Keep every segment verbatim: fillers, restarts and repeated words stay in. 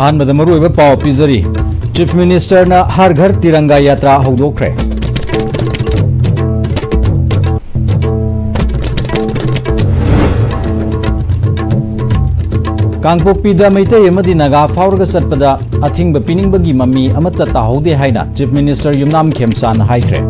ꯑꯍꯥꯟꯕꯗ ꯃꯔꯨꯑꯣꯏꯕ ꯄꯥꯎ ꯄꯤꯖꯔꯤ꯫ ꯆꯤꯐ ꯃꯤꯅꯤꯁꯇꯔꯅ ꯍꯔ ꯘꯔ ꯇꯤꯔꯪꯒꯥ ꯌꯥꯇ꯭ꯔꯥ ꯍꯧꯗꯣꯛꯈ꯭ꯔꯦ꯫ ꯀꯥꯡꯄꯣꯛꯄꯤꯗ ꯃꯩꯇꯩ ꯑꯃꯗꯤ ꯅꯥꯒꯥ ꯐꯥꯎꯔꯒ ꯆꯠꯄꯗ ꯑꯊꯤꯡꯕ ꯄꯤꯅꯤꯡꯕꯒꯤ ꯃꯃꯤ ꯑꯃꯠꯇ ꯇꯥꯍꯧꯗꯦ ꯍꯥꯏꯅ ꯆꯤꯐ ꯃꯤꯅꯤꯁꯇꯔ ꯌꯨꯝꯅꯥꯝ ꯈꯦꯝꯆꯥꯟꯅ ꯍꯥꯏꯈ꯭ꯔꯦ꯫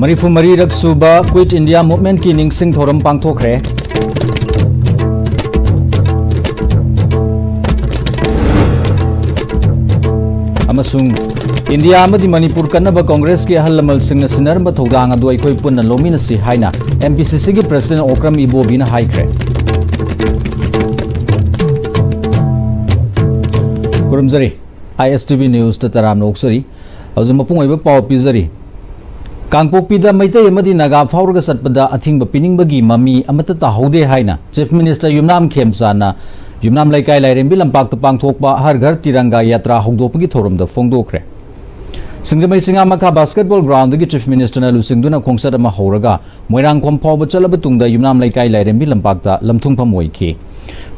ꯃꯔꯤꯐꯨ ꯃꯔꯤꯔꯛ ꯁꯨꯕ ꯀ꯭ꯋꯤꯠ ꯏꯟꯗꯤꯌꯥ ꯃꯨꯚꯃꯦꯟꯠꯀꯤ ꯅꯤꯡꯁꯤꯡ ꯊꯧꯔꯝ ꯄꯥꯡꯊꯣꯛꯈ꯭ꯔꯦ꯫ ꯑꯃꯁꯨꯡ ꯏꯟꯗꯤꯌꯥ ꯑꯃꯗꯤ ꯃꯅꯤꯄꯨꯔ ꯀꯟꯅꯕ ꯀꯪꯒ꯭ꯔꯦꯁꯀꯤ ꯑꯍꯜ ꯂꯃꯟꯁꯤꯡꯅ ꯁꯤꯟꯅꯔꯝꯕ ꯊꯧꯗꯥꯡ ꯑꯗꯨ ꯑꯩꯈꯣꯏ ꯄꯨꯟꯅ ꯂꯧꯃꯤꯟꯅꯁꯤ ꯍꯥꯏꯅ ꯑꯦꯝ ꯄꯤ ꯁꯤ ꯁꯤꯒꯤ ꯄ꯭ꯔꯁꯤꯗꯦꯟꯠ ꯑꯣꯀ꯭ꯔꯝ ꯏꯕꯣꯕꯤꯅ ꯍꯥꯏꯈ꯭ꯔꯦ꯫ ꯈꯨꯔꯨꯝꯖꯔꯤ꯫ ꯑꯥꯏ ꯑꯦꯁ ꯇꯤ ꯚꯤ ꯅ꯭ꯌꯨꯁꯇ ꯇꯔꯥꯝꯅ ꯑꯣꯛꯆꯔꯤ꯫ ꯍꯧꯖꯤꯛ ꯃꯄꯨꯡ ꯑꯣꯏꯕ ꯄꯥꯎ ꯄꯤꯖꯔꯤ꯫ ꯀꯥꯡꯄꯣꯛꯄꯤꯗ ꯃꯩꯇꯩ ꯑꯃꯗꯤ ꯅꯥꯒꯥ ꯐꯥꯎꯔꯒ ꯆꯠꯄꯗ ꯑꯊꯤꯡꯕ ꯄꯤꯅꯤꯡꯕꯒꯤ ꯃꯃꯤ ꯑꯃꯠꯇ ꯇꯥꯍꯧꯗꯦ ꯍꯥꯏꯅ ꯆꯤꯐ ꯃꯤꯅꯤꯁꯇꯔ ꯌꯨꯝꯅꯥꯝ ꯈꯦꯝꯆꯥꯟꯅ ꯌꯨꯝꯅꯥꯝ ꯂꯩꯀꯥꯏ ꯂꯥꯏꯔꯦꯝꯕꯤ ꯂꯝꯄꯥꯛꯇ ꯄꯥꯡꯊꯣꯛꯄ ꯍꯔ ꯘꯔ ꯇꯤꯔꯪꯒꯥ ꯌꯥꯇ꯭ꯔꯥ ꯍꯧꯗꯣꯛꯄꯒꯤ ꯊꯧꯔꯝꯗ ꯐꯣꯡꯗꯣꯛꯈ꯭ꯔꯦ꯫ ꯁꯤꯡꯖꯃꯩ ꯆꯤꯡꯉꯥꯃꯈꯥ ꯕꯥꯁꯀꯦꯠꯕꯣꯜ ꯒ꯭ꯔꯥꯎꯟꯗꯒꯤ ꯆꯤꯐ ꯃꯤꯅꯤꯁꯇꯔꯅ ꯂꯨꯆꯤꯡꯗꯨꯅ ꯈꯣꯡꯆꯠ ꯑꯃ ꯍꯧꯔꯒ ꯃꯣꯏꯔꯥꯡꯈꯣꯝ ꯐꯥꯎꯕ ꯆꯠꯂꯕ ꯇꯨꯡꯗ ꯌꯨꯝꯅꯥꯝ ꯂꯩꯀꯥꯏ ꯂꯥꯏꯔꯦꯝꯕꯤ ꯂꯝꯄꯥꯛꯇ ꯂꯝꯊꯨꯡꯐꯝ ꯑꯣꯏꯈꯤ꯫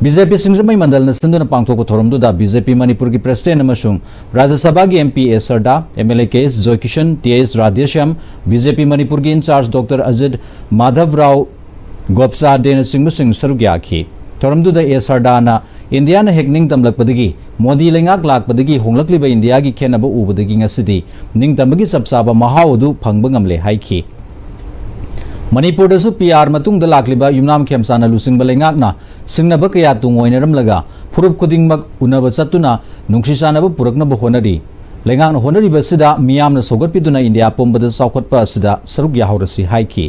ꯕꯤ ꯖꯦ ꯄꯤ ꯁꯤꯡꯖꯃꯩ ꯃꯟꯗꯜꯅ ꯁꯤꯟꯗꯨꯅ ꯄꯥꯡꯊꯣꯛꯄ ꯊꯧꯔꯝꯗꯨꯗ ꯕꯤ ꯖꯦ ꯄꯤ ꯃꯅꯤꯄꯨꯔꯒꯤ ꯄ꯭ꯔꯁꯤꯗꯦꯟꯠ ꯑꯃꯁꯨꯡ ꯔꯥꯖ꯭ꯌ ꯁꯚꯥꯒꯤ M P A Sarda, M L A K S Joykishan, T S Radheshyam, B J P ꯃꯅꯤꯄꯨꯔꯒꯤ ꯏꯟꯆꯥꯔꯖ ꯗꯣꯛꯇꯔ ꯑꯖꯤꯠ ꯃꯥꯙꯕꯔꯥꯎ ꯒꯣꯞꯆꯥꯗꯦꯅꯆꯤꯡꯕꯁꯤꯡ ꯁꯔꯨꯛ ꯌꯥꯈꯤ꯫ ꯊꯧꯔꯝꯗꯨꯗ ꯑꯦ ꯁꯔꯗꯥꯅ ꯏꯟꯗꯤꯌꯥꯅ ꯍꯦꯛ ꯅꯤꯡꯇꯝꯂꯛꯄꯗꯒꯤ ꯃꯣꯗꯤ ꯂꯩꯉꯥꯛ ꯂꯥꯛꯄꯗꯒꯤ ꯍꯣꯡꯂꯛꯂꯤꯕ ꯏꯟꯗꯤꯌꯥꯒꯤ ꯈꯦꯠꯅꯕ ꯎꯕꯗꯒꯤ ꯉꯁꯤꯗꯤ ꯅꯤꯡꯇꯝꯕꯒꯤ ꯆꯞ ꯆꯥꯕ ꯃꯍꯥꯎ ꯑꯗꯨ ꯐꯪꯕ ꯉꯝꯂꯦ ꯍꯥꯏꯈꯤ꯫ ꯃꯅꯤꯄꯨꯔꯗꯁꯨ ꯄꯤ ꯑꯥꯔ ꯃꯇꯨꯡꯗ ꯂꯥꯛꯂꯤꯕ ꯌꯨꯝꯅꯥꯝ ꯈꯦꯝꯆꯥꯟꯅ ꯂꯨꯆꯤꯡꯕ ꯂꯩꯉꯥꯛꯅ ꯁꯤꯡꯅꯕ ꯀꯌꯥ ꯇꯨꯡ ꯑꯣꯏꯅꯔꯝꯂꯒ ꯐꯨꯔꯨꯞ ꯈꯨꯗꯤꯡꯃꯛ ꯎꯅꯕ ꯆꯠꯇꯨꯅ ꯅꯨꯡꯁꯤ ꯆꯥꯟꯅꯕ ꯄꯨꯔꯛꯅꯕ ꯍꯣꯠꯅꯔꯤ꯫ ꯂꯩꯉꯥꯛꯅ ꯍꯣꯠꯅꯔꯤꯕ ꯑꯁꯤꯗ ꯃꯤꯌꯥꯝꯅ ꯁꯧꯒꯠꯄꯤꯗꯨꯅ ꯏꯟꯗꯤꯌꯥ ꯄꯨꯝꯕꯗ ꯆꯥꯎꯈꯠꯄ ꯑꯁꯤꯗ ꯁꯔꯨꯛ ꯌꯥꯍꯧꯔꯁꯤ ꯍꯥꯏꯈꯤ꯫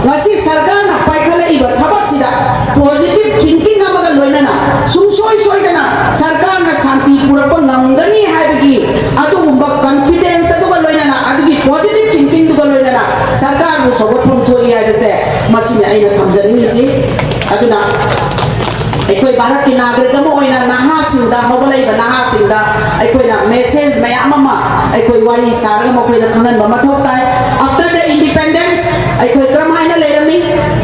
ꯉꯁꯤ ꯁꯔꯀꯥꯔꯅ ꯄꯥꯏꯈꯠꯂꯛꯏꯕ ꯊꯕꯛꯁꯤꯗ ꯄꯣꯖꯤꯇꯤꯚ ꯊꯤꯡꯀꯤꯡ ꯑꯃꯒ ꯂꯣꯏꯅꯅ ꯁꯨꯡꯁꯣꯏ ꯁꯣꯏꯗꯅ ꯁꯔꯀꯥꯔꯅ ꯁꯥꯟꯇꯤ ꯄꯨꯔꯛꯄ ꯉꯝꯒꯅꯤ ꯍꯥꯏꯕꯒꯤ ꯑꯗꯨꯒꯨꯝꯕ ꯀꯟꯐꯤꯗꯦꯟꯁ ꯑꯗꯨꯒ ꯂꯣꯏꯅꯅ, ꯑꯗꯨꯒꯤ ꯄꯣꯖꯤꯇꯤꯚ ꯊꯤꯡꯀꯤꯡꯗꯨꯒ ꯂꯣꯏꯅꯅ ꯁꯔꯀꯥꯔꯕꯨ ꯁꯧꯒꯠꯐꯝ ꯊꯣꯛꯏ ꯍꯥꯏꯕꯁꯦ ꯃꯁꯤꯅꯤ ꯑꯩꯅ ꯊꯝꯖꯅꯤꯡꯉꯤꯁꯤ꯫ ꯑꯗꯨꯅ ꯑꯩꯈꯣꯏ ꯚꯥꯔꯠꯀꯤ ꯅꯥꯒꯔꯤꯛ ꯑꯃ ꯑꯣꯏꯅ ꯅꯍꯥꯁꯤꯡ ꯗ ꯍꯧꯒꯠꯂꯛꯏꯕ ꯅꯍꯥꯁꯤꯡꯗ ꯑꯩꯈꯣꯏꯅ ꯃꯦꯁꯦꯖ ꯃꯌꯥꯝ ꯑꯃ ꯑꯩꯈꯣꯏ ꯋꯥꯔꯤ ꯁꯥꯔꯒ ꯃꯈꯣꯏꯗ ꯈꯪꯍꯟꯕ ꯃꯊꯧ ꯇꯥꯏ꯫ After the independence ꯑꯩꯈꯣꯏ ꯀꯔꯝꯍꯥꯏꯅ ꯂꯩꯔꯝꯃꯤ,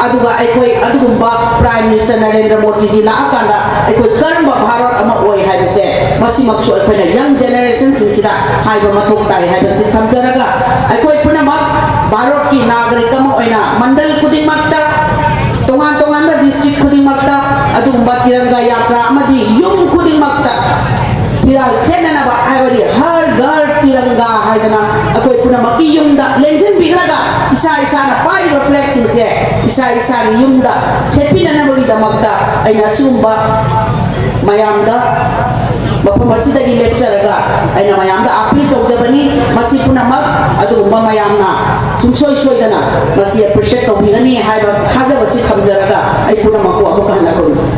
ꯑꯗꯨꯒ ꯑꯩꯈꯣꯏ ꯑꯗꯨꯒꯨꯝꯕ ꯄ꯭ꯔꯥꯏꯝ ꯃꯤꯅꯤꯁꯇꯔ ꯅꯔꯦꯟꯗ꯭ꯔ ꯃꯣꯗꯤꯖꯤ ꯂꯥꯛꯑꯀꯥꯟꯗ ꯑꯩꯈꯣꯏ ꯀꯔꯝꯕ ꯚꯥꯔꯠ ꯑꯃ ꯑꯣꯏ ꯍꯥꯏꯕꯁꯦ, ꯃꯁꯤꯃꯛꯁꯨ ꯑꯩꯈꯣꯏꯅ ꯌꯪ ꯖꯦꯅꯦꯔꯦꯁꯟꯁꯤꯡꯁꯤꯗ ꯍꯥꯏꯕ ꯃꯊꯧ ꯇꯥꯏ ꯍꯥꯏꯕꯁꯤ ꯊꯝꯖꯔꯒ, ꯑꯩꯈꯣꯏ ꯄꯨꯝꯅꯃꯛ ꯚꯥꯔꯠꯀꯤ ꯅꯥꯒꯔꯤꯛ ꯑꯃ ꯑꯣꯏꯅ ꯃꯟꯗꯜ ꯈꯨꯗꯤꯡꯃꯛꯇ, ꯇꯣꯉꯥꯟ ꯇꯣꯉꯥꯟꯕ ꯗꯤꯁꯇ꯭ꯔꯤꯛ ꯈꯨꯗꯤꯡꯃꯛꯇ ꯑꯗꯨꯒꯨꯝꯕ ꯇꯤꯔꯪꯒꯥ ꯌꯥꯇ꯭ꯔꯥ ꯑꯃꯗꯤ ꯌꯨꯝ ꯈꯨꯗꯤꯡꯃꯛꯇ ꯐꯤꯔꯥꯜ ꯈꯦꯠꯅꯅꯕ, ꯍꯥꯏꯕꯗꯤ ꯍꯔ ꯘꯔ ꯇꯤꯔꯪꯒꯥ ꯍꯥꯏꯗꯅ ꯑꯩꯈꯣꯏ ꯄꯨꯝꯅꯃꯛꯀꯤ ꯌꯨꯝꯗ ꯂꯦꯡꯁꯤꯟꯕꯤꯈ꯭ꯔꯒ, ꯏꯁꯥ ꯏꯁꯥꯅ ꯄꯥꯏꯔꯤꯕ ꯐ꯭ꯂꯦꯒꯁꯤꯡꯁꯦ ꯏꯁꯥ ꯏꯁꯥꯒꯤ ꯌꯨꯝꯗ ꯊꯦꯠꯄꯤꯅꯅꯕꯒꯤꯗꯃꯛꯇ ꯑꯩꯅ ꯑꯁꯤꯒꯨꯝꯕ ꯃꯌꯥꯝꯗ ꯃꯐꯝ ꯑꯁꯤꯗꯒꯤ ꯂꯦꯞꯆꯔꯒ ꯑꯩꯅ ꯃꯌꯥꯝꯗ ꯑꯥꯄꯤꯜ ꯇꯧꯖꯕꯅꯤ꯫ ꯃꯁꯤ ꯄꯨꯝꯅꯃꯛ ꯑꯗꯨꯒꯨꯝꯕ ꯃꯌꯥꯝꯅ ꯁꯨꯡꯁꯣꯏ ꯁꯣꯏꯗꯅ ꯃꯁꯤ ꯑꯦꯄ꯭ꯔꯤꯁꯤꯌꯦꯠ ꯇꯧꯕꯤꯒꯅꯤ ꯍꯥꯏꯕ ꯊꯥꯖꯕꯁꯤ ꯊꯝꯖꯔꯒ ꯑꯩ ꯄꯨꯝꯅꯃꯛꯄꯨ ꯑꯃꯨꯛꯀ ꯍꯟꯅ ꯈꯨꯔꯨꯝꯖꯔꯤ꯫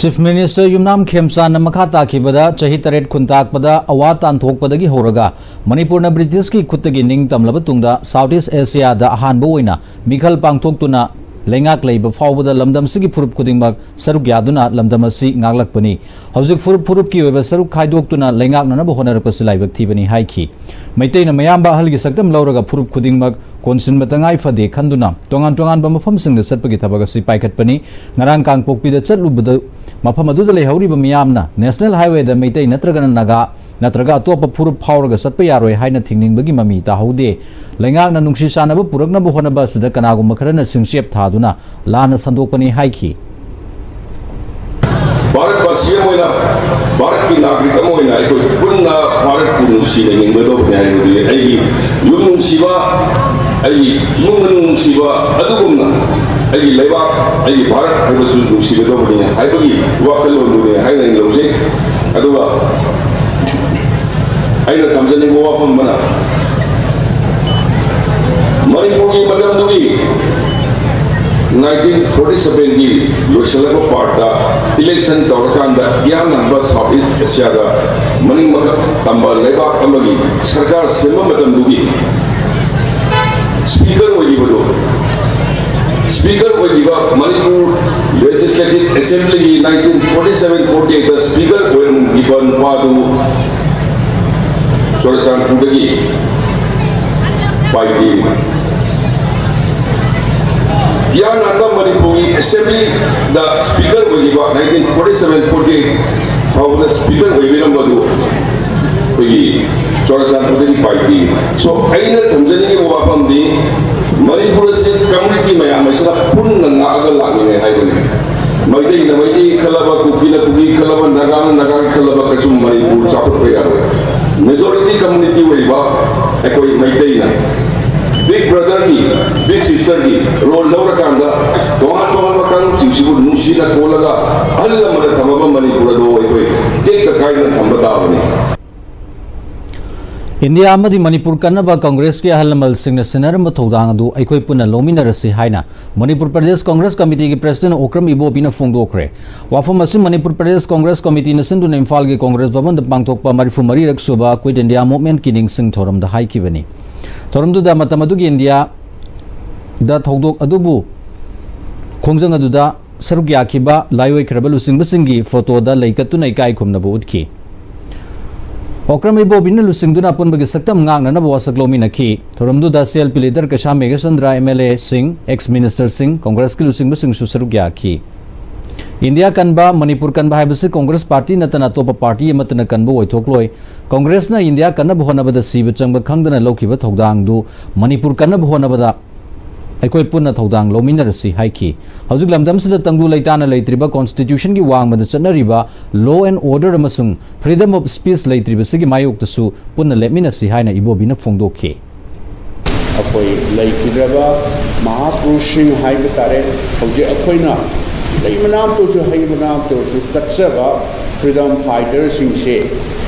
ꯆꯤꯐ ꯃꯤꯅꯤꯁꯇꯔ ꯌꯨꯝꯅꯥꯝ ꯈꯦꯝꯆꯥꯟꯅ ꯃꯈꯥ ꯇꯥꯈꯤꯕꯗ, ꯆꯍꯤ ꯇꯔꯦꯠ ꯈꯨꯟꯇꯥꯛꯄꯗ ꯑꯋꯥ ꯇꯥꯟꯊꯣꯛꯄꯗꯒꯤ ꯍꯧꯔꯒ ꯃꯅꯤꯄꯨꯔꯅ ꯕ꯭ꯔꯤꯇꯤꯁꯀꯤ ꯈꯨꯠꯇꯒꯤ ꯅꯤꯡꯇꯝꯂꯕ ꯇꯨꯡꯗ ꯁꯥꯎꯠ ꯏꯁ ꯑꯦꯁꯤꯌꯥꯗ ꯑꯍꯥꯟꯕ ꯑꯣꯏꯅ ꯃꯤꯈꯜ ꯄꯥꯡꯊꯣꯛꯇꯨꯅ ꯂꯩꯉꯥꯛ ꯂꯩꯕ ꯐꯥꯎꯕꯗ ꯂꯝꯗꯝꯁꯤꯒꯤ ꯐꯨꯔꯨꯞ ꯈꯨꯗꯤꯡꯃꯛ ꯁꯔꯨꯛ ꯌꯥꯗꯨꯅ ꯂꯝꯗꯝ ꯑꯁꯤ ꯉꯥꯛꯂꯛꯄꯅꯤ꯫ ꯍꯧꯖꯤꯛ ꯐꯨꯔꯨꯞ ꯐꯨꯔꯨꯞꯀꯤ ꯑꯣꯏꯕ ꯁꯔꯨꯛ ꯈꯥꯏꯗꯣꯛꯇꯨꯅ ꯂꯩꯉꯥꯛꯅꯅꯕ ꯍꯣꯠꯅꯔꯛꯄꯁꯤ ꯂꯥꯏꯕꯛ ꯊꯤꯕꯅꯤ ꯍꯥꯏꯈꯤ꯫ ꯃꯩꯇꯩꯅ ꯃꯌꯥꯝꯕ ꯑꯍꯜꯒꯤ ꯁꯛꯇꯝ ꯂꯧꯔꯒ ꯐꯨꯔꯨꯞ ꯈꯨꯗꯤꯡꯃꯛ ꯀꯣꯟꯁꯤꯟꯕ ꯇꯉꯥꯏ ꯐꯗꯦ ꯈꯟꯗꯨꯅ ꯇꯣꯉꯥꯟ ꯇꯣꯉꯥꯟꯕ ꯃꯐꯝꯁꯤꯡꯗ ꯆꯠꯄꯒꯤ ꯊꯕꯛ ꯑꯁꯤ ꯄꯥꯏꯈꯠꯄꯅꯤ꯫ ꯉꯔꯥꯡ ꯀꯥꯡꯄꯣꯛꯄꯤꯗ ꯆꯠꯂꯨꯕꯗ ꯃꯐꯝ ꯑꯗꯨꯗ ꯂꯩꯍꯧꯔꯤꯕ ꯃꯤꯌꯥꯝꯅ ꯅꯦꯁꯅꯦꯜ ꯍꯥꯏꯋꯦꯗ ꯃꯩꯇꯩ ꯅꯠꯇ꯭ꯔꯒꯅ ꯅꯥꯒꯥ ꯅꯠꯇ꯭ꯔꯒ ꯑꯇꯣꯞꯄ ꯐꯨꯔꯨꯞ ꯐꯥꯎꯔꯒ ꯆꯠꯄ ꯌꯥꯔꯣꯏ ꯍꯥꯏꯅ ꯊꯤꯡꯅꯤꯡꯕꯒꯤ ꯃꯃꯤ ꯇꯥꯍꯧꯗꯦ꯫ ꯂꯩꯉꯥꯛꯅ ꯅꯨꯡꯁꯤ ꯆꯥꯟꯅꯕ ꯄꯨꯔꯛꯅꯕ ꯍꯣꯠꯅꯕ ꯑꯁꯤꯗ ꯀꯅꯥꯒꯨꯝꯕ ꯈꯔꯅ ꯁꯤꯡꯆꯦꯞ ꯊꯥꯗꯨꯅ ꯂꯥꯟꯅ ꯁꯟꯗꯣꯛꯄꯅꯤ ꯍꯥꯏꯈꯤ꯫ ꯚꯥꯔꯠ ꯚꯥꯁꯤ ꯑꯃ ꯑꯣꯏꯅ, ꯚꯥꯔꯠꯀꯤ ꯅꯥꯒꯔꯤꯛ ꯑꯃ ꯑꯣꯏꯅ ꯑꯩꯈꯣꯏ ꯄꯨꯟꯅ ꯚꯥꯔꯠꯄꯨ ꯅꯨꯡꯁꯤꯅ ꯍꯤꯡꯒꯗꯧꯕꯅꯤ ꯍꯥꯏꯕꯗꯨꯅꯤ꯫ ꯑꯩꯒꯤ ꯌꯨꯝ ꯅꯨꯡꯁꯤꯕ, ꯑꯩꯒꯤ ꯏꯃꯨꯡ ꯃꯅꯨꯡ ꯅꯨꯡꯁꯤꯕ ꯑꯗꯨꯒꯨꯝꯅ ꯑꯩꯒꯤ ꯂꯩꯕꯥꯛ, ꯑꯩꯒꯤ ꯚꯥꯔꯠ ꯍꯥꯏꯕꯁꯨ ꯅꯨꯡꯁꯤꯒꯗꯧꯕꯅꯤ ꯍꯥꯏꯕꯒꯤ ꯋꯥꯈꯜꯂꯣꯟꯗꯨꯅꯤ ꯍꯥꯏꯅ ꯑꯩꯅ ꯂꯧꯖꯩ꯫ ꯑꯗꯨꯒ ꯑꯩꯅ ꯊꯝꯖꯅꯤꯡꯕ ꯋꯥꯐꯝ ꯑꯃꯅ, ꯃꯅꯤꯄꯨꯔꯒꯤ ꯃꯇꯝꯗꯨꯒꯤ ꯅꯥꯏꯟꯇꯤꯟ ꯐꯣꯔꯇꯤ ꯁꯚꯦꯟꯒꯤ ꯂꯣꯏꯁꯤꯜꯂꯛꯄ ꯄꯥꯔꯠꯇ ꯏꯂꯦꯛꯁꯟ ꯇꯧꯔꯀꯥꯟꯗ ꯏꯍꯥꯟ ꯍꯥꯟꯕ ꯁꯥꯎꯠ ꯏꯁ ꯑꯦꯁꯤꯌꯥꯗ ꯃꯅꯤꯡ ꯃꯊꯛ ꯇꯝꯕ ꯂꯩꯕꯥꯛ ꯑꯃꯒꯤ ꯁꯔꯀꯥꯔ ꯁꯦꯝꯕ ꯃꯇꯝꯗꯨꯒꯤ ꯁ꯭ꯄꯤꯀꯔ ꯑꯣꯏꯔꯤꯕꯗꯨ Speaker ꯑꯣꯏꯈꯤꯕ, Manipur Legislative Assemblyꯒꯤ nineteen forty seven forty eightꯇ Speaker ꯑꯣꯏꯔꯝꯈꯤꯕ ꯅꯨꯄꯥꯗꯨ ꯆꯨꯔꯆꯥꯟꯄꯨꯔꯗꯒꯤ ꯄꯥꯏꯗꯦ꯫ ꯏꯍꯥꯟ ꯍꯥꯟꯕ ꯃꯅꯤꯄꯨꯔꯒꯤ Assemblyꯗ Speaker ꯑꯣꯏꯈꯤꯕ nineteen forty seven forty eight ꯐꯥꯎꯕꯗ Speaker ꯑꯣꯏꯕꯤꯔꯝꯕꯗꯨ ꯑꯩꯈꯣꯏꯒꯤ ꯆꯨꯔꯆꯥꯟꯄꯨꯔꯗꯒꯤ ꯄꯥꯏꯗꯦ꯫ So, ꯑꯩꯅ ꯊꯝꯖꯅꯤꯡꯉꯤꯕ ꯋꯥꯐꯝꯗꯤ, ꯃꯅꯤꯄꯨꯔ ꯑꯁꯤ community ꯃꯌꯥꯝ ꯑꯁꯤꯅ ꯄꯨꯟꯅ ꯉꯥꯛꯑꯒ ꯂꯥꯛꯂꯤꯅꯦ ꯍꯥꯏꯕꯅꯤ꯫ ꯃꯩꯇꯩꯅ ꯃꯩꯇꯩ ꯈꯜꯂꯕ, ꯀꯨꯀꯤꯅ ꯀꯨꯀꯤ ꯈꯜꯂꯕ, ꯅꯥꯒꯥꯅ ꯅꯥꯒꯥꯒꯤ ꯈꯜꯂꯕ ꯀꯩꯁꯨ ꯃꯅꯤꯄꯨꯔ ꯆꯥꯎꯈꯠꯄ ꯌꯥꯔꯣꯏ꯫ Majority community ꯑꯣꯏꯔꯤꯕ ꯑꯩꯈꯣꯏ ꯃꯩꯇꯩꯅ Big Brotherꯒꯤ, Big Sisterꯒꯤ role ꯂꯧꯔꯀꯥꯟꯗ, ꯇꯣꯉꯥꯟ ꯇꯣꯉꯥꯟꯕ ꯀꯥꯡꯂꯨꯞꯁꯤꯡꯁꯤꯕꯨ ꯅꯨꯡꯁꯤꯅ ꯀꯣꯜꯂꯒ ꯑꯍꯜ ꯂꯃꯟꯅ ꯊꯝꯃꯕ ꯃꯅꯤꯄꯨꯔ ꯑꯗꯨ ꯑꯩꯈꯣꯏ ꯇꯦꯛꯇ ꯀꯥꯏꯗꯅ ꯊꯝꯕ ꯇꯥꯕꯅꯤ꯫ ꯏꯟꯗꯤꯌꯥ ꯑꯃꯗꯤ ꯃꯅꯤꯄꯨꯔ ꯀꯟꯅꯕ ꯀꯪꯒ꯭ꯔꯦꯁꯀꯤ ꯑꯍꯜ ꯂꯃꯟꯁꯤꯡꯅ ꯁꯤꯟꯅꯔꯝꯕ ꯊꯧꯗꯥꯡ ꯑꯗꯨ ꯑꯩꯈꯣꯏ ꯄꯨꯟꯅ ꯂꯧꯃꯤꯟꯅꯔꯁꯤ ꯍꯥꯏꯅ ꯃꯅꯤꯄꯨꯔ ꯄ꯭ꯔꯗꯦꯁ ꯀꯪꯒ꯭ꯔꯦꯁ ꯀꯃꯤꯇꯤꯒꯤ ꯄ꯭ꯔꯁꯤꯗꯦꯟꯠ ꯑꯣꯀ꯭ꯔꯝ ꯏꯕꯣꯕꯤꯅ ꯐꯣꯡꯗꯣꯛꯈ꯭ꯔꯦ꯫ ꯋꯥꯐꯝ ꯑꯁꯤ ꯃꯅꯤꯄꯨꯔ ꯄ꯭ꯔꯗꯦꯁ ꯀꯪꯒ꯭ꯔꯦꯁ ꯀꯃꯤꯇꯤꯅ ꯁꯤꯟꯗꯨꯅ ꯏꯝꯐꯥꯜꯒꯤ ꯀꯪꯒ꯭ꯔꯦꯁ ꯚꯕꯟꯗ ꯄꯥꯡꯊꯣꯛꯄ ꯃꯔꯤꯐꯨ ꯃꯔꯤꯔꯛ ꯁꯨꯕ Quit India Movementꯀꯤ ꯅꯤꯡꯁꯤꯡ ꯊꯧꯔꯝꯗ ꯍꯥꯏꯈꯤꯕꯅꯤ꯫ ꯊꯧꯔꯝꯗꯨꯗ ꯃꯇꯝ ꯑꯗꯨꯒꯤ ꯏꯟꯗꯤꯌꯥꯗ ꯊꯧꯗꯣꯛ ꯑꯗꯨꯕꯨ ꯈꯣꯡꯖꯪ ꯑꯗꯨꯗ ꯁꯔꯨꯛ ꯌꯥꯈꯤꯕ ꯂꯥꯏꯑꯣꯏꯈ꯭ꯔꯕ ꯂꯨꯆꯤꯡꯕꯁꯤꯡꯒꯤ ꯐꯣꯇꯣꯗ ꯂꯩꯀꯠꯇꯨꯅ ꯏꯀꯥꯏ ꯈꯨꯝꯅꯕ ꯎꯠꯈꯤ꯫ ꯑꯣꯀ꯭ꯔꯝ ꯏꯕꯣꯕꯤꯅ ꯂꯨꯆꯤꯡꯗꯨꯅ ꯑꯄꯨꯟꯕꯒꯤ ꯁꯛꯇꯝ ꯉꯥꯛꯅꯅꯕ ꯋꯥꯁꯛ ꯂꯧꯃꯤꯟꯅꯈꯤ꯫ ꯊꯧꯔꯝꯗꯨꯗ CLP leader ꯀꯩꯁꯥꯝ ꯃꯦꯘꯆꯟꯗ꯭ꯔ, MLAꯁꯤꯡ, ex ministerꯁꯤꯡ, ꯀꯪꯒ꯭ꯔꯦꯁꯀꯤ ꯂꯨꯆꯤꯡꯕꯁꯤꯡꯁꯨ ꯁꯔꯨꯛ ꯌꯥꯈꯤ꯫ ꯏꯟꯗꯤꯌꯥ ꯀꯟꯕ, ꯃꯅꯤꯄꯨꯔ ꯀꯟꯕ ꯍꯥꯏꯕꯁꯤ ꯀꯪꯒ꯭ꯔꯦꯁ ꯄꯥꯔꯇꯤ ꯅꯠꯇꯅ ꯑꯇꯣꯞꯄ ꯄꯥꯔꯇꯤ ꯑꯃꯠꯇꯅ ꯀꯟꯕ ꯑꯣꯏꯊꯣꯛꯂꯣꯏ꯫ ꯀꯪꯒ꯭ꯔꯦꯁꯅ ꯏꯟꯗꯤꯌꯥ ꯀꯟꯅꯕ ꯍꯣꯠꯅꯕꯗ ꯁꯤꯕ ꯆꯪꯕ ꯈꯪꯗꯅ ꯂꯧꯈꯤꯕ ꯊꯧꯗꯥꯡꯗꯨ ꯃꯅꯤꯄꯨꯔ ꯀꯟꯅꯕ ꯍꯣꯠꯅꯕꯗ ꯑꯩꯈꯣꯏ ꯄꯨꯟꯅ ꯊꯧꯗꯥꯡ ꯂꯧꯃꯤꯟꯅꯔꯁꯤ ꯍꯥꯏꯈꯤ꯫ ꯍꯧꯖꯤꯛ ꯂꯝꯗꯝꯁꯤꯗ ꯇꯪꯗꯨ ꯂꯩꯇꯥꯅ ꯂꯩꯇ꯭ꯔꯤꯕ, constitutionꯒꯤ ꯋꯥꯡꯃꯗ ꯆꯠꯅꯔꯤꯕ law and order ꯑꯃꯁꯨꯡ freedom of speech ꯂꯩꯇ꯭ꯔꯤꯕꯁꯤꯒꯤ ꯃꯥꯌꯣꯛꯇꯁꯨ ꯄꯨꯟꯅ ꯂꯦꯞꯃꯤꯟꯅꯁꯤ ꯍꯥꯏꯅ ꯏꯕꯣꯕꯤꯅ ꯐꯣꯡꯗꯣꯛꯈꯤ꯫ ꯑꯩꯈꯣꯏ ꯂꯩꯈꯤꯗ꯭ꯔꯕ ꯃꯍꯥꯄꯨꯔꯨꯁꯁꯤꯡ ꯍꯥꯏꯕ ꯇꯥꯔꯦ, ꯍꯧꯖꯤꯛ ꯑꯩꯈꯣꯏꯅ ꯂꯩ ꯃꯅꯥꯝꯇ ꯑꯣꯏꯔꯁꯨ, ꯍꯩ ꯃꯅꯥꯝꯇ ꯑꯣꯏꯔꯁꯨ ꯀꯠꯆꯕ freedom fighterꯁꯤꯡꯁꯦ,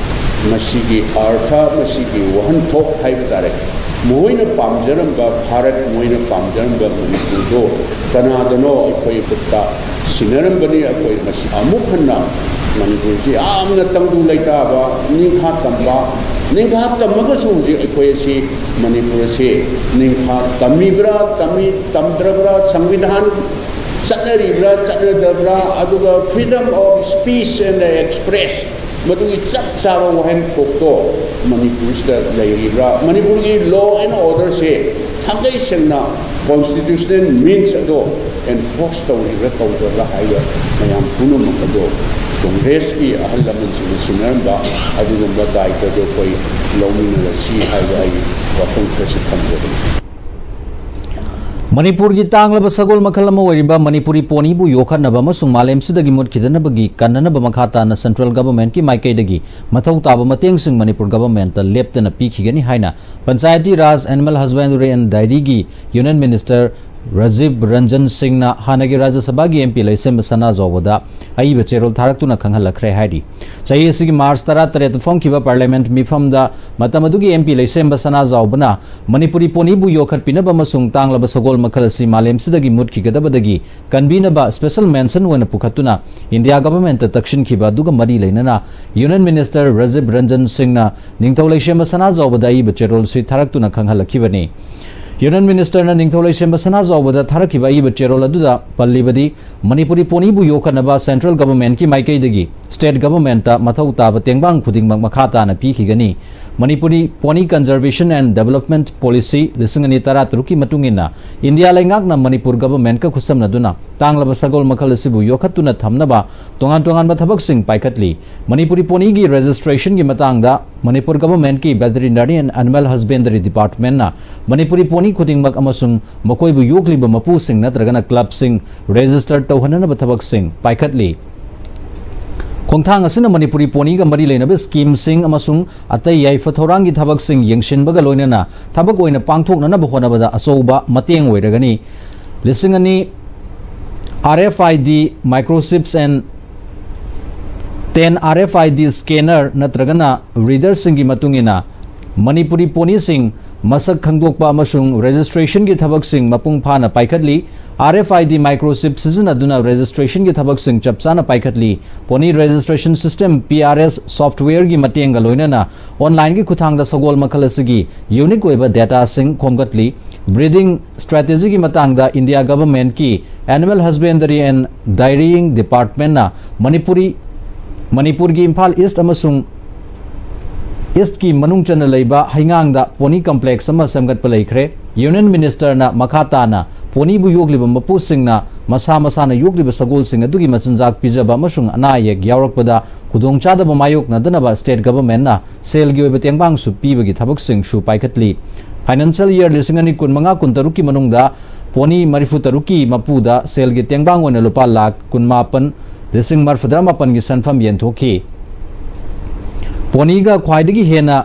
ꯃꯁꯤꯒꯤ ꯑꯔꯊ, ꯃꯁꯤꯒꯤ ꯋꯥꯍꯟꯊꯣꯛ ꯍꯥꯏꯕ ꯇꯥꯔꯦ, ꯃꯈꯣꯏꯅ ꯄꯥꯝꯖꯔꯝꯕ ꯚꯥꯔꯠ, ꯃꯈꯣꯏꯅ ꯄꯥꯝꯖꯔꯝꯕ ꯃꯅꯤꯄꯨꯔꯗꯣ ꯀꯅꯥꯗꯅꯣ ꯑꯩꯈꯣꯏ ꯈꯨꯠꯇ ꯁꯤꯟꯅꯔꯝꯕꯅꯤ꯫ ꯑꯩꯈꯣꯏ ꯃꯁꯤ ꯑꯃꯨꯛ ꯍꯟꯅ ꯃꯅꯤꯄꯨꯔꯁꯤ ꯌꯥꯝꯅ ꯇꯪꯗꯨ ꯂꯩꯇꯥꯕ, ꯅꯤꯡꯈꯥ ꯇꯝꯕ, ꯅꯤꯡꯈꯥ ꯇꯝꯃꯒꯁꯨ ꯍꯧꯖꯤꯛ ꯑꯩꯈꯣꯏ ꯑꯁꯤ ꯃꯅꯤꯄꯨꯔ ꯑꯁꯤ ꯅꯤꯡꯈꯥ ꯇꯝꯃꯤꯕ꯭ꯔꯥ, ꯇꯝꯃꯤ-, ꯇꯝꯗ꯭ꯔꯕ꯭ꯔꯥ, ꯁꯪꯕꯤꯙꯥꯟ ꯆꯠꯅꯔꯤꯕ꯭ꯔꯥ, ꯆꯠꯅꯗꯕ꯭ꯔꯥ, ꯑꯗꯨꯒ freedom of speech and express, ꯃꯗꯨꯒꯤ ꯆꯞ ꯆꯥꯕ ꯋꯥꯍꯟꯊꯣꯛꯇꯣ ꯃꯅꯤꯄꯨꯔꯁꯤꯗ ꯂꯩꯔꯤꯕ꯭ꯔꯥ? ꯃꯅꯤꯄꯨꯔꯒꯤ law and orderꯁꯦ ꯊꯥꯡꯒꯩ ꯁꯦꯡꯅ constitutional means ꯑꯗꯣ enforce ꯇꯧꯔꯤꯕ꯭ꯔꯥ ꯇꯧꯗꯕ꯭ꯔꯥ ꯍꯥꯏꯕ ꯃꯌꯥꯝ ꯄꯨꯝꯅꯃꯛ ꯑꯗꯣ ꯀꯣꯡꯒ꯭ꯔꯦꯁꯀꯤ ꯑꯍꯜ ꯂꯃꯟꯁꯤꯡꯅ ꯁꯤꯟꯅꯔꯝꯕ ꯑꯗꯨꯒꯨꯝꯕ ꯗꯥꯏꯇꯗꯣ ꯑꯩꯈꯣꯏ ꯂꯧꯃꯤꯟꯅꯔꯁꯤ ꯍꯥꯏꯕ ꯑꯩ ꯋꯥꯐꯝ ꯈꯔꯁꯨ ꯊꯝꯖꯕꯅꯤ꯫ ꯃꯅꯤꯄꯨꯔꯒꯤ ꯇꯥꯡꯂꯕ ꯁꯒꯣꯜ ꯃꯈꯜ ꯑꯃ ꯑꯣꯏꯔꯤꯕ ꯃꯅꯤꯄꯨꯔꯤ ꯄꯣꯅꯤꯕꯨ ꯌꯣꯛꯈꯠꯅꯕ ꯑꯃꯁꯨꯡ ꯃꯥꯂꯦꯝꯁꯤꯗꯒꯤ ꯃꯨꯠꯈꯤꯗꯅꯕꯒꯤ ꯀꯟꯅꯅꯕ ꯃꯈꯥ ꯇꯥꯅ central governmentꯀꯤ ꯃꯥꯏꯀꯩꯗꯒꯤ ꯃꯊꯧ ꯇꯥꯕ ꯃꯇꯦꯡꯁꯤꯡ ꯃꯅꯤꯄꯨꯔ governmentꯇ ꯂꯦꯞꯇꯅ ꯄꯤꯈꯤꯒꯅꯤ ꯍꯥꯏꯅ Panchayati Raj Animal Husbandry and Dairyꯒꯤ Union Minister Rajiv Ranjan ꯁꯤꯡꯅ ꯍꯥꯟꯅꯒꯤ ꯔꯥꯖ꯭ꯌ ꯁꯚꯥꯒꯤ MP ꯂꯩꯁꯦꯝꯕ ꯁꯅꯥꯖꯥꯎꯕꯗ ꯑꯏꯕ ꯆꯦꯔꯣꯜ ꯊꯥꯔꯛꯇꯨꯅ ꯈꯪꯍꯜꯂꯛꯈ꯭ꯔꯦ ꯍꯥꯏꯔꯤ꯫ ꯆꯍꯤ ꯑꯁꯤꯒꯤ March ꯇꯔꯥꯇꯔꯦꯠꯇ ꯐꯝꯈꯤꯕ Parliament ꯃꯤꯐꯝꯗ ꯃꯇꯝ ꯑꯗꯨꯒꯤ MP ꯂꯩꯁꯦꯝꯕ ꯁꯅꯥꯖꯥꯎꯕꯅ ꯃꯅꯤꯄꯨꯔꯤ ꯄꯣꯅꯤꯕꯨ ꯌꯣꯛꯈꯠꯄꯤꯅꯕ ꯑꯃꯁꯨꯡ ꯇꯥꯡꯂꯕ ꯁꯒꯣꯜ ꯃꯈꯜ ꯑꯁꯤ ꯃꯥꯂꯦꯝꯁꯤꯗꯒꯤ ꯃꯨꯠꯈꯤꯒꯗꯕꯗꯒꯤ ꯀꯟꯕꯤꯅꯕ special mention ꯑꯣꯏꯅ ꯄꯨꯈꯠꯇꯨꯅ ꯏꯟꯗꯤꯌꯥ governmentꯇ ꯇꯛꯁꯤꯟꯈꯤꯕ ꯑꯗꯨꯒ ꯃꯔꯤ ꯂꯩꯅꯅ Union Minister ꯔꯥꯖꯤꯕ ꯔꯟꯖꯟ ꯁꯤꯡꯅ ꯅꯤꯡꯊꯧ ꯂꯩꯁꯦꯝꯕ ꯁꯅꯥꯖꯥꯎꯕꯗ ꯑꯏꯕ ꯆꯦꯔꯣꯜꯁꯤ ꯊꯥꯔꯛꯇꯨꯅ ꯈꯪꯍꯜꯂꯛꯈꯤꯕꯅꯤ꯫ Union Ministerꯅ ꯅꯤꯡꯊꯧ ꯂꯩꯁꯦꯝꯕ ꯁꯅꯥꯖꯥꯎꯕꯗ ꯊꯥꯔꯛꯈꯤꯕ ꯑꯏꯕ ꯆꯦꯔꯣꯜ ꯑꯗꯨꯗ ꯄꯜꯂꯤꯕꯗꯤ, ꯃꯅꯤꯄꯨꯔꯤ ꯄꯣꯅꯤꯕꯨ ꯌꯣꯛꯈꯠꯅꯕ central governmentꯀꯤ ꯃꯥꯏꯀꯩꯗꯒꯤ state governmentꯇ ꯃꯊꯧ ꯇꯥꯕ ꯇꯦꯡꯕꯥꯡ ꯈꯨꯗꯤꯡꯃꯛ ꯃꯈꯥ ꯇꯥꯅ ꯄꯤꯈꯤꯒꯅꯤ꯫ Manipuri Pony Conservation and Development Policy ꯂꯤꯁꯤꯡ ꯑꯅꯤ ꯇꯔꯥꯇꯔꯨꯛꯀꯤ ꯃꯇꯨꯡ ꯏꯟꯅ ꯏꯟꯗꯤꯌꯥ ꯂꯩꯉꯥꯛꯅ ꯃꯅꯤꯄꯨꯔ governmentꯀ ꯈꯨꯠꯁꯝꯅꯗꯨꯅ ꯇꯥꯡꯂꯕ ꯁꯒꯣꯜ ꯃꯈꯜ ꯑꯁꯤꯕꯨ ꯌꯣꯛꯈꯠꯇꯨꯅ ꯊꯝꯅꯕ ꯇꯣꯉꯥꯟ ꯇꯣꯉꯥꯟꯕ ꯊꯕꯛꯁꯤꯡ ꯄꯥꯏꯈꯠꯂꯤ꯫ ꯃꯅꯤꯄꯨꯔꯤ ꯄꯣꯅꯤꯒꯤ registrationꯒꯤ ꯃꯇꯥꯡꯗ ꯃꯅꯤꯄꯨꯔ governmentꯀꯤ Veterinary and Animal Husbandry Departmentꯅ ꯃꯅꯤꯄꯨꯔꯤ ꯄꯣꯅꯤ ꯈꯨꯗꯤꯡꯃꯛ ꯑꯃꯁꯨꯡ ꯃꯈꯣꯏꯕꯨ ꯌꯣꯛꯂꯤꯕ ꯃꯄꯨꯁꯤꯡ ꯅꯠꯇ꯭ꯔꯒꯅ clubꯁꯤꯡ register ꯇꯧꯍꯟꯅꯅꯕ ꯊꯕꯛꯁꯤꯡ ꯄꯥꯏꯈꯠꯂꯤ꯫ ꯈꯣꯡꯊꯥꯡ ꯑꯁꯤꯅ ꯃꯅꯤꯄꯨꯔꯤ ꯄꯣꯅꯤꯒ ꯃꯔꯤ ꯂꯩꯅꯕ schemeꯁꯤꯡ ꯑꯃꯁꯨꯡ ꯑꯇꯩ ꯌꯥꯏꯐ ꯊꯧꯔꯥꯡꯒꯤ ꯊꯕꯛꯁꯤꯡ ꯌꯦꯡꯁꯤꯟꯕꯒ ꯂꯣꯏꯅꯅ ꯊꯕꯛ ꯑꯣꯏꯅ ꯄꯥꯡꯊꯣꯛꯅꯅꯕ ꯍꯣꯠꯅꯕꯗ ꯑꯆꯧꯕ ꯃꯇꯦꯡ ꯑꯣꯏꯔꯒꯅꯤ꯫ ꯂꯤꯁꯤꯡ ꯑꯅꯤ RFID microchips and ten RFID scanner ꯅꯠꯇ꯭ꯔꯒꯅ readerꯁꯤꯡꯒꯤ ꯃꯇꯨꯡ ꯏꯟꯅ ꯃꯅꯤꯄꯨꯔꯤ ꯄꯣꯅꯤꯁꯤꯡ ꯃꯁꯛ ꯈꯪꯗꯣꯛꯄ ꯑꯃꯁꯨꯡ registrationꯒꯤ ꯊꯕꯛꯁꯤꯡ ꯃꯄꯨꯡ ꯐꯥꯅ ꯄꯥꯏꯈꯠꯂꯤ꯫ RFID microchip ꯁꯤꯖꯤꯟꯅꯗꯨꯅ registrationꯒꯤ ꯊꯕꯛꯁꯤꯡ ꯆꯞ ꯆꯥꯅ ꯄꯥꯏꯈꯠꯂꯤ꯫ Pony registration system, PRS softwareꯒꯤ ꯃꯇꯦꯡꯒ ꯂꯣꯏꯅꯅ onlineꯒꯤ ꯈꯨꯠꯊꯥꯡꯗ ꯁꯒꯣꯜ ꯃꯈꯜ ꯑꯁꯤꯒꯤ unique ꯑꯣꯏꯕ dataꯁꯤꯡ ꯈꯣꯝꯒꯠꯂꯤ꯫ Breeding strategyꯒꯤ ꯃꯇꯥꯡꯗ India governmentꯀꯤ Animal Husbandry and Dairying Departmentꯅ Manipuri, ꯃꯅꯤꯄꯨꯔꯒꯤ ꯏꯝꯐꯥꯜ East ꯑꯃꯁꯨꯡ Eastꯀꯤ ꯃꯅꯨꯡ ꯆꯟꯅ ꯂꯩꯕ ꯍꯩꯉꯥꯡꯗ pony complex ꯑꯃ ꯁꯦꯝꯒꯠꯄ ꯂꯩꯈ꯭ꯔꯦ꯫ Union Ministerꯅ ꯃꯈꯥ ꯇꯥꯅ ponyꯕꯨ ꯌꯣꯛꯂꯤꯕ ꯃꯄꯨꯁꯤꯡꯅ ꯃꯁꯥ ꯃꯁꯥꯅ ꯌꯣꯛꯂꯤꯕ ꯁꯒꯣꯜꯁꯤꯡ ꯑꯗꯨꯒꯤ ꯃꯆꯤꯟꯖꯥꯛ ꯄꯤꯖꯕ ꯑꯃꯁꯨꯡ ꯑꯅꯥ ꯑꯌꯦꯛ ꯌꯥꯎꯔꯛꯄꯗ ꯈꯨꯗꯣꯡꯆꯥꯗꯕ ꯃꯥꯌꯣꯛꯅꯗꯅꯕ state governmentꯅ ꯁꯦꯜꯒꯤ ꯑꯣꯏꯕ ꯇꯦꯡꯕꯥꯡꯁꯨ ꯄꯤꯕꯒꯤ ꯊꯕꯛꯁꯤꯡꯁꯨ ꯄꯥꯏꯈꯠꯂꯤ꯫ Financial year ꯂꯤꯁꯤꯡ ꯑꯅꯤ ꯀꯨꯟꯃꯉꯥ ꯀꯨꯟꯇꯔꯨꯛꯀꯤ ꯃꯅꯨꯡꯗ pony ꯃꯔꯤꯐꯨ ꯇꯔꯨꯛꯀꯤ ꯃꯄꯨꯗ ꯁꯦꯜꯒꯤ ꯇꯦꯡꯕꯥꯡ ꯑꯣꯏꯅ ꯂꯨꯄꯥ ꯂꯥꯈ ꯀꯨꯟꯃꯥꯄꯟ ꯂꯤꯁꯤꯡ ꯃꯔꯤꯐꯨꯇꯔꯥ ꯃꯥꯄꯟꯒꯤ ꯁꯦꯟꯐꯝ ꯌꯦꯟꯊꯣꯛꯈꯤ꯫ Ponyꯒ ꯈ꯭ꯋꯥꯏꯗꯒꯤ ꯍꯦꯟꯅ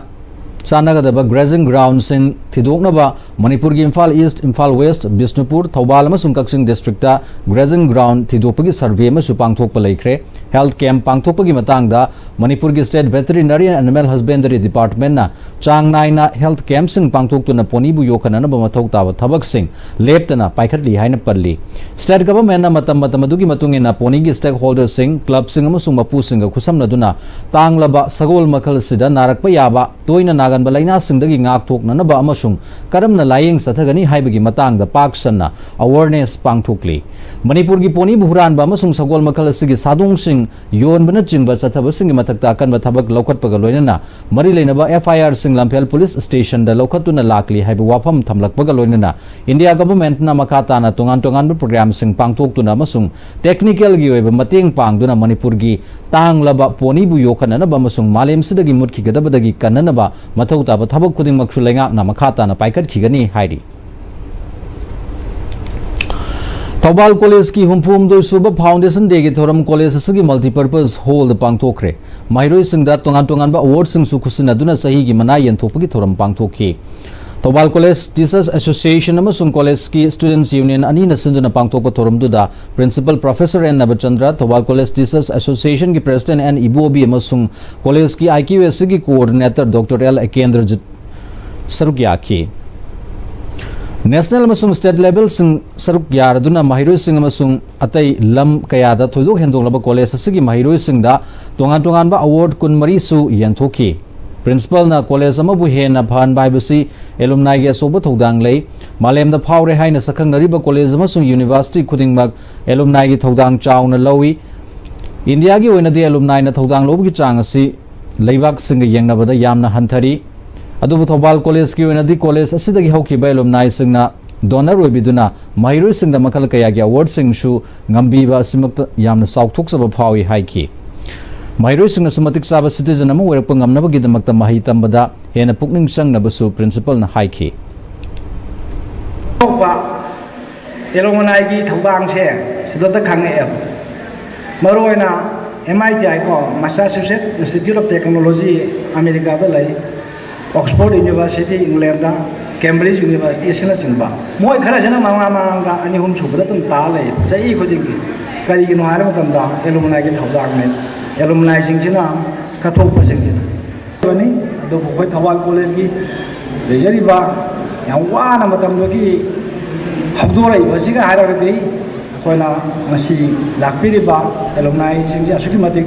ꯆꯥꯟꯅꯒꯗꯕ grazing groundꯁꯤꯡ ꯊꯤꯗꯣꯛꯅꯕ ꯃꯅꯤꯄꯨꯔꯒꯤ ꯏꯝꯐꯥꯜ East, ꯏꯝꯐꯥꯜ West, ꯕꯤꯁꯅꯨꯄꯨꯔ, ꯊꯧꯕꯥꯜ ꯑꯃꯁꯨꯡ ꯀꯛꯆꯤꯡ districtꯇ grazing ground ꯊꯤꯗꯣꯛꯄꯒꯤ survey ꯑꯃꯁꯨ ꯄꯥꯡꯊꯣꯛꯄ ꯂꯩꯈ꯭ꯔꯦ꯫ Health camp ꯄꯥꯡꯊꯣꯛꯄꯒꯤ ꯃꯇꯥꯡꯗ ꯃꯅꯤꯄꯨꯔꯒꯤ State Veterinary and Animal Husbandry Departmentꯅ ꯆꯥꯡ ꯅꯥꯏꯅ health campꯁꯤꯡ ꯄꯥꯡꯊꯣꯛꯇꯨꯅ ponyꯕꯨ ꯌꯣꯛꯈꯠꯅꯅꯕ ꯃꯊꯧ ꯇꯥꯕ ꯊꯕꯛꯁꯤꯡ ꯂꯦꯞꯇꯅ ꯄꯥꯏꯈꯠꯂꯤ ꯍꯥꯏꯅ ꯄꯜꯂꯤ꯫ State governmentꯅ ꯃꯇꯝ ꯃꯇꯝ ꯑꯗꯨꯒꯤ ꯃꯇꯨꯡ ꯏꯟꯅ ponyꯒꯤ stakeholderꯁꯤꯡ, clubꯁꯤꯡ ꯑꯃꯁꯨꯡ ꯃꯄꯨꯁꯤꯡꯒ ꯈꯨꯠꯁꯝꯅꯗꯨꯅ ꯇꯥꯡꯂꯕ ꯁꯒꯣꯜ ꯃꯈꯜ ꯑꯁꯤꯗ ꯅꯥꯔꯛꯄ ꯌꯥꯕ, ꯇꯣꯏꯅ ꯅꯥꯒꯟꯕ ꯂꯥꯏꯅꯥꯁꯤꯡꯗꯒꯤ ꯉꯥꯛꯊꯣꯛꯅꯅꯕ ꯑꯃꯁꯨꯡ ꯀꯔꯝꯅ ꯂꯥꯌꯦꯡ ꯆꯠꯊꯒꯅꯤ ꯍꯥꯏꯕꯒꯤ ꯃꯇꯥꯡꯗ ꯄꯥꯛ ꯁꯟꯅ awareness ꯄꯥꯡꯊꯣꯛꯂꯤ꯫ ꯃꯅꯤꯄꯨꯔꯒꯤ ponyꯕꯨ ꯍꯨꯔꯥꯟꯕ ꯑꯃꯁꯨꯡ ꯁꯒꯣꯜ ꯃꯈꯜ ꯑꯁꯤꯒꯤ ꯁꯥꯗꯣꯡꯁꯤꯡ ꯌꯣꯟꯕꯅꯆꯤꯡꯕ ꯆꯠꯊꯕꯁꯤꯡꯒꯤ ꯃꯊꯛꯇ ꯑꯀꯟꯕ ꯊꯕꯛ ꯂꯧꯈꯠꯄꯒ ꯂꯣꯏꯅꯅ ꯃꯔꯤ ꯂꯩꯅꯕ FIRꯁꯤꯡ ꯂꯝꯐꯦꯜ police stationꯗ ꯂꯧꯈꯠꯇꯨꯅ ꯂꯥꯛꯂꯤ ꯍꯥꯏꯕ ꯋꯥꯐꯝ ꯊꯝꯂꯛꯄꯒ ꯂꯣꯏꯅꯅ India governmentꯅ ꯃꯈꯥ ꯇꯥꯅ ꯇꯣꯉꯥꯟ ꯇꯣꯉꯥꯟꯕ programꯁꯤꯡ ꯄꯥꯡꯊꯣꯛꯇꯨꯅ ꯑꯃꯁꯨꯡ technicalꯒꯤ ꯑꯣꯏꯕ ꯃꯇꯦꯡ ꯄꯥꯡꯗꯨꯅ ꯃꯅꯤꯄꯨꯔꯒꯤ ꯇꯥꯡꯂꯕ ponyꯕꯨ ꯌꯣꯛꯈꯠꯅꯅꯕ ꯑꯃꯁꯨꯡ ꯃꯥꯂꯦꯝꯁꯤꯗꯒꯤ ꯃꯨꯠꯈꯤꯒꯗꯕꯗꯒꯤ ꯀꯟꯅꯅꯕ ꯃꯊꯧ ꯇꯥꯕ ꯊꯕꯛ ꯈꯨꯗꯤꯡꯃꯛꯁꯨ ꯂꯩꯉꯥꯛꯅ ꯃꯈꯥ ꯇꯥꯅ ꯄꯥꯏꯈꯠꯈꯤꯒꯅꯤ ꯍꯥꯏꯔꯤ꯫ ꯊꯧꯕꯥꯜ collegeꯀꯤ ꯍꯨꯝꯐꯨ ꯍꯨꯝꯗꯣꯏ ꯁꯨꯕ Foundation Dayꯒꯤ ꯊꯧꯔꯝ college ꯑꯁꯤꯒꯤ multipurpose hallꯗ ꯄꯥꯡꯊꯣꯛꯈ꯭ꯔꯦ꯫ ꯃꯍꯩꯔꯣꯏꯁꯤꯡꯗ ꯇꯣꯉꯥꯟ ꯇꯣꯉꯥꯟꯕ awardꯁꯤꯡꯁꯨ ꯈꯨꯠꯁꯤꯟꯅꯗꯨꯅ ꯆꯍꯤꯒꯤ ꯃꯅꯥ ꯌꯦꯟꯊꯣꯛꯄꯒꯤ ꯊꯧꯔꯝ ꯄꯥꯡꯊꯣꯛꯈꯤ꯫ ꯊꯧꯕꯥꯜ College Teachers Association ꯑꯃꯁꯨꯡ collegeꯀꯤ Students Union ꯑꯅꯤꯅ ꯁꯤꯟꯗꯨꯅ ꯄꯥꯡꯊꯣꯛꯄ ꯊꯧꯔꯝꯗꯨꯗ Principal Professor N ꯅꯕꯆꯟꯗ꯭ꯔ, Thoubal College Teachers Associationꯒꯤ President N ꯏꯕꯣꯕꯤ ꯑꯃꯁꯨꯡ collegeꯀꯤ IQACꯒꯤ Coordinator Doctor L ꯑꯦꯀꯦꯟꯗ꯭ꯔꯖꯤꯠ, ꯁꯔꯨꯛ ꯌꯥꯈꯤ꯫ ꯅꯦꯁꯅꯦꯜ ꯑꯃꯁꯨꯡ ꯁ꯭ꯇꯦꯠ ꯂꯦꯚꯦꯜꯁꯤꯡ ꯁꯔꯨꯛ ꯌꯥꯔꯗꯨꯅ ꯃꯍꯩꯔꯣꯏꯁꯤꯡ ꯑꯃꯁꯨꯡ ꯑꯇꯩ ꯂꯝ ꯀꯌꯥꯗ ꯊꯣꯏꯗꯣꯛ ꯍꯦꯟꯗꯣꯛꯂꯕ ꯀꯣꯂꯦꯖ ꯑꯁꯤꯒꯤ ꯃꯍꯩꯔꯣꯏꯁꯤꯡꯗ ꯇꯣꯉꯥꯟ ꯇꯣꯉꯥꯟꯕ ꯑꯦꯋꯥꯔꯗ ꯀꯨꯟꯃꯔꯤꯁꯨ ꯌꯦꯟꯊꯣꯛꯈꯤ꯫ ꯄ꯭ꯔꯤꯟꯁꯤꯄꯜꯅ ꯀꯣꯂꯦꯖ ꯑꯃꯕꯨ ꯍꯦꯟꯅ ꯐꯍꯟꯕ ꯍꯥꯏꯕꯁꯤ ꯑꯦꯂꯨꯝꯅꯥꯏꯒꯤ ꯑꯆꯧꯕ ꯊꯧꯗꯥꯡ ꯂꯩ꯫ ꯃꯥꯂꯦꯝꯗ ꯐꯥꯎꯔꯦ ꯍꯥꯏꯅ ꯁꯛꯈꯪꯅꯔꯤꯕ ꯀꯣꯂꯦꯖ ꯑꯃꯁꯨꯡ ꯌꯨꯅꯤꯚꯔꯁꯤꯇꯤ ꯈꯨꯗꯤꯡꯃꯛ ꯑꯦꯂꯨꯝꯅꯥꯏꯒꯤ ꯊꯧꯗꯥꯡ ꯆꯥꯎꯅ ꯂꯧꯏ꯫ ꯏꯟꯗꯤꯌꯥꯒꯤ ꯑꯣꯏꯅꯗꯤ ꯑꯦꯂꯨꯝꯅꯥꯏꯅ ꯊꯧꯗꯥꯡ ꯂꯧꯕꯒꯤ ꯆꯥꯡ ꯑꯁꯤ ꯂꯩꯕꯥꯛꯁꯤꯡꯒ ꯌꯦꯡꯅꯕꯗ ꯌꯥꯝꯅ ꯍꯟꯊꯔꯤ꯫ ꯑꯗꯨꯕꯨ ꯊꯧꯕꯥꯜ ꯀꯣꯂꯦꯖꯀꯤ ꯑꯣꯏꯅꯗꯤ ꯀꯣꯂꯦꯖ ꯑꯁꯤꯗꯒꯤ ꯍꯧꯈꯤꯕ ꯑꯦꯂꯨꯝꯅꯥꯏꯁꯤꯡꯅ ꯗꯣꯅꯔ ꯑꯣꯏꯕꯤꯗꯨꯅ ꯃꯍꯩꯔꯣꯏꯁꯤꯡꯗ ꯃꯈꯜ ꯀꯌꯥꯒꯤ ꯑꯦꯋꯥꯔꯗꯁꯤꯡꯁꯨ ꯉꯝꯕꯤꯕ ꯑꯁꯤꯃꯛꯇ ꯌꯥꯝꯅ ꯆꯥꯎꯊꯣꯛꯆꯕ ꯐꯥꯎꯏ ꯍꯥꯏꯈꯤ꯫ ꯃꯍꯩꯔꯣꯏꯁꯤꯡꯅꯁꯨ ꯃꯇꯤꯛ ꯆꯥꯕ ꯁꯤꯇꯤꯖꯟ ꯑꯃ ꯑꯣꯏꯔꯛꯄ ꯉꯝꯅꯕꯒꯤꯗꯃꯛꯇ ꯃꯍꯩ ꯇꯝꯕꯗ ꯍꯦꯟꯅ ꯄꯨꯛꯅꯤꯡ ꯆꯪꯅꯕꯁꯨ ꯄ꯭ꯔꯤꯟꯁꯤꯄꯜꯅ ꯍꯥꯏꯈꯤ꯫ ꯑꯇꯣꯞꯄ ꯑꯦꯂꯨꯃꯅꯥꯏꯒꯤ ꯊꯧꯗꯥꯡꯁꯦ ꯁꯤꯗꯇ ꯈꯪꯉꯛꯑꯦꯕ꯫ ꯃꯔꯨꯑꯣꯏꯅ ꯑꯦꯝ ꯑꯥꯏ ꯇꯤ ꯑꯥꯏ ꯀꯣ, ꯃꯁꯥꯆꯨꯁꯦꯠ ꯏꯟꯁꯇꯤꯇ꯭ꯌꯨꯠ ꯑꯣꯐ ꯇꯦꯛꯅꯣꯂꯣꯖꯤ, ꯑꯃꯦꯔꯤꯀꯥꯗ ꯂꯩ, Oxford university England, Cambridge university ꯑꯁꯤꯅꯆꯤꯡꯕ, ꯃꯣꯏ ꯈꯔꯁꯤꯅ ꯃꯃꯥꯡ ꯃꯃꯥꯡꯗ ꯑꯅꯤ ꯑꯍꯨꯝ ꯁꯨꯕꯗ ꯑꯗꯨꯝ ꯇꯥ ꯂꯩ ꯆꯍꯤ ꯈꯨꯗꯤꯡꯒꯤ꯫ ꯀꯔꯤꯒꯤꯅꯣ ꯍꯥꯏꯕ ꯃꯇꯝꯗ ꯑꯦꯂꯨꯃꯅꯥꯏꯒꯤ ꯊꯧꯗꯥꯡꯅꯦ꯫ ꯑꯦꯂꯨꯃꯅꯥꯏꯁꯤꯡꯁꯤꯅ ꯀꯠꯊꯣꯛꯄꯁꯤꯡꯁꯤꯅ ꯑꯗꯨꯕꯨ ꯑꯩꯈꯣꯏ ꯊꯧꯕꯥꯜ ꯀꯣꯂꯦꯖꯀꯤ ꯂꯩꯖꯔꯤꯕ ꯌꯥꯝ ꯋꯥꯅ ꯃꯇꯝꯗꯨꯒꯤ ꯍꯧꯗꯣꯔꯛꯏꯕꯁꯤꯒ ꯍꯥꯏꯔꯒꯗꯤ ꯑꯩꯈꯣꯏꯅ ꯉꯁꯤ ꯂꯥꯛꯄꯤꯔꯤꯕ ꯑꯦꯂꯨꯃꯅꯥꯏꯁꯤꯡꯁꯦ ꯑꯁꯨꯛꯀꯤ ꯃꯇꯤꯛ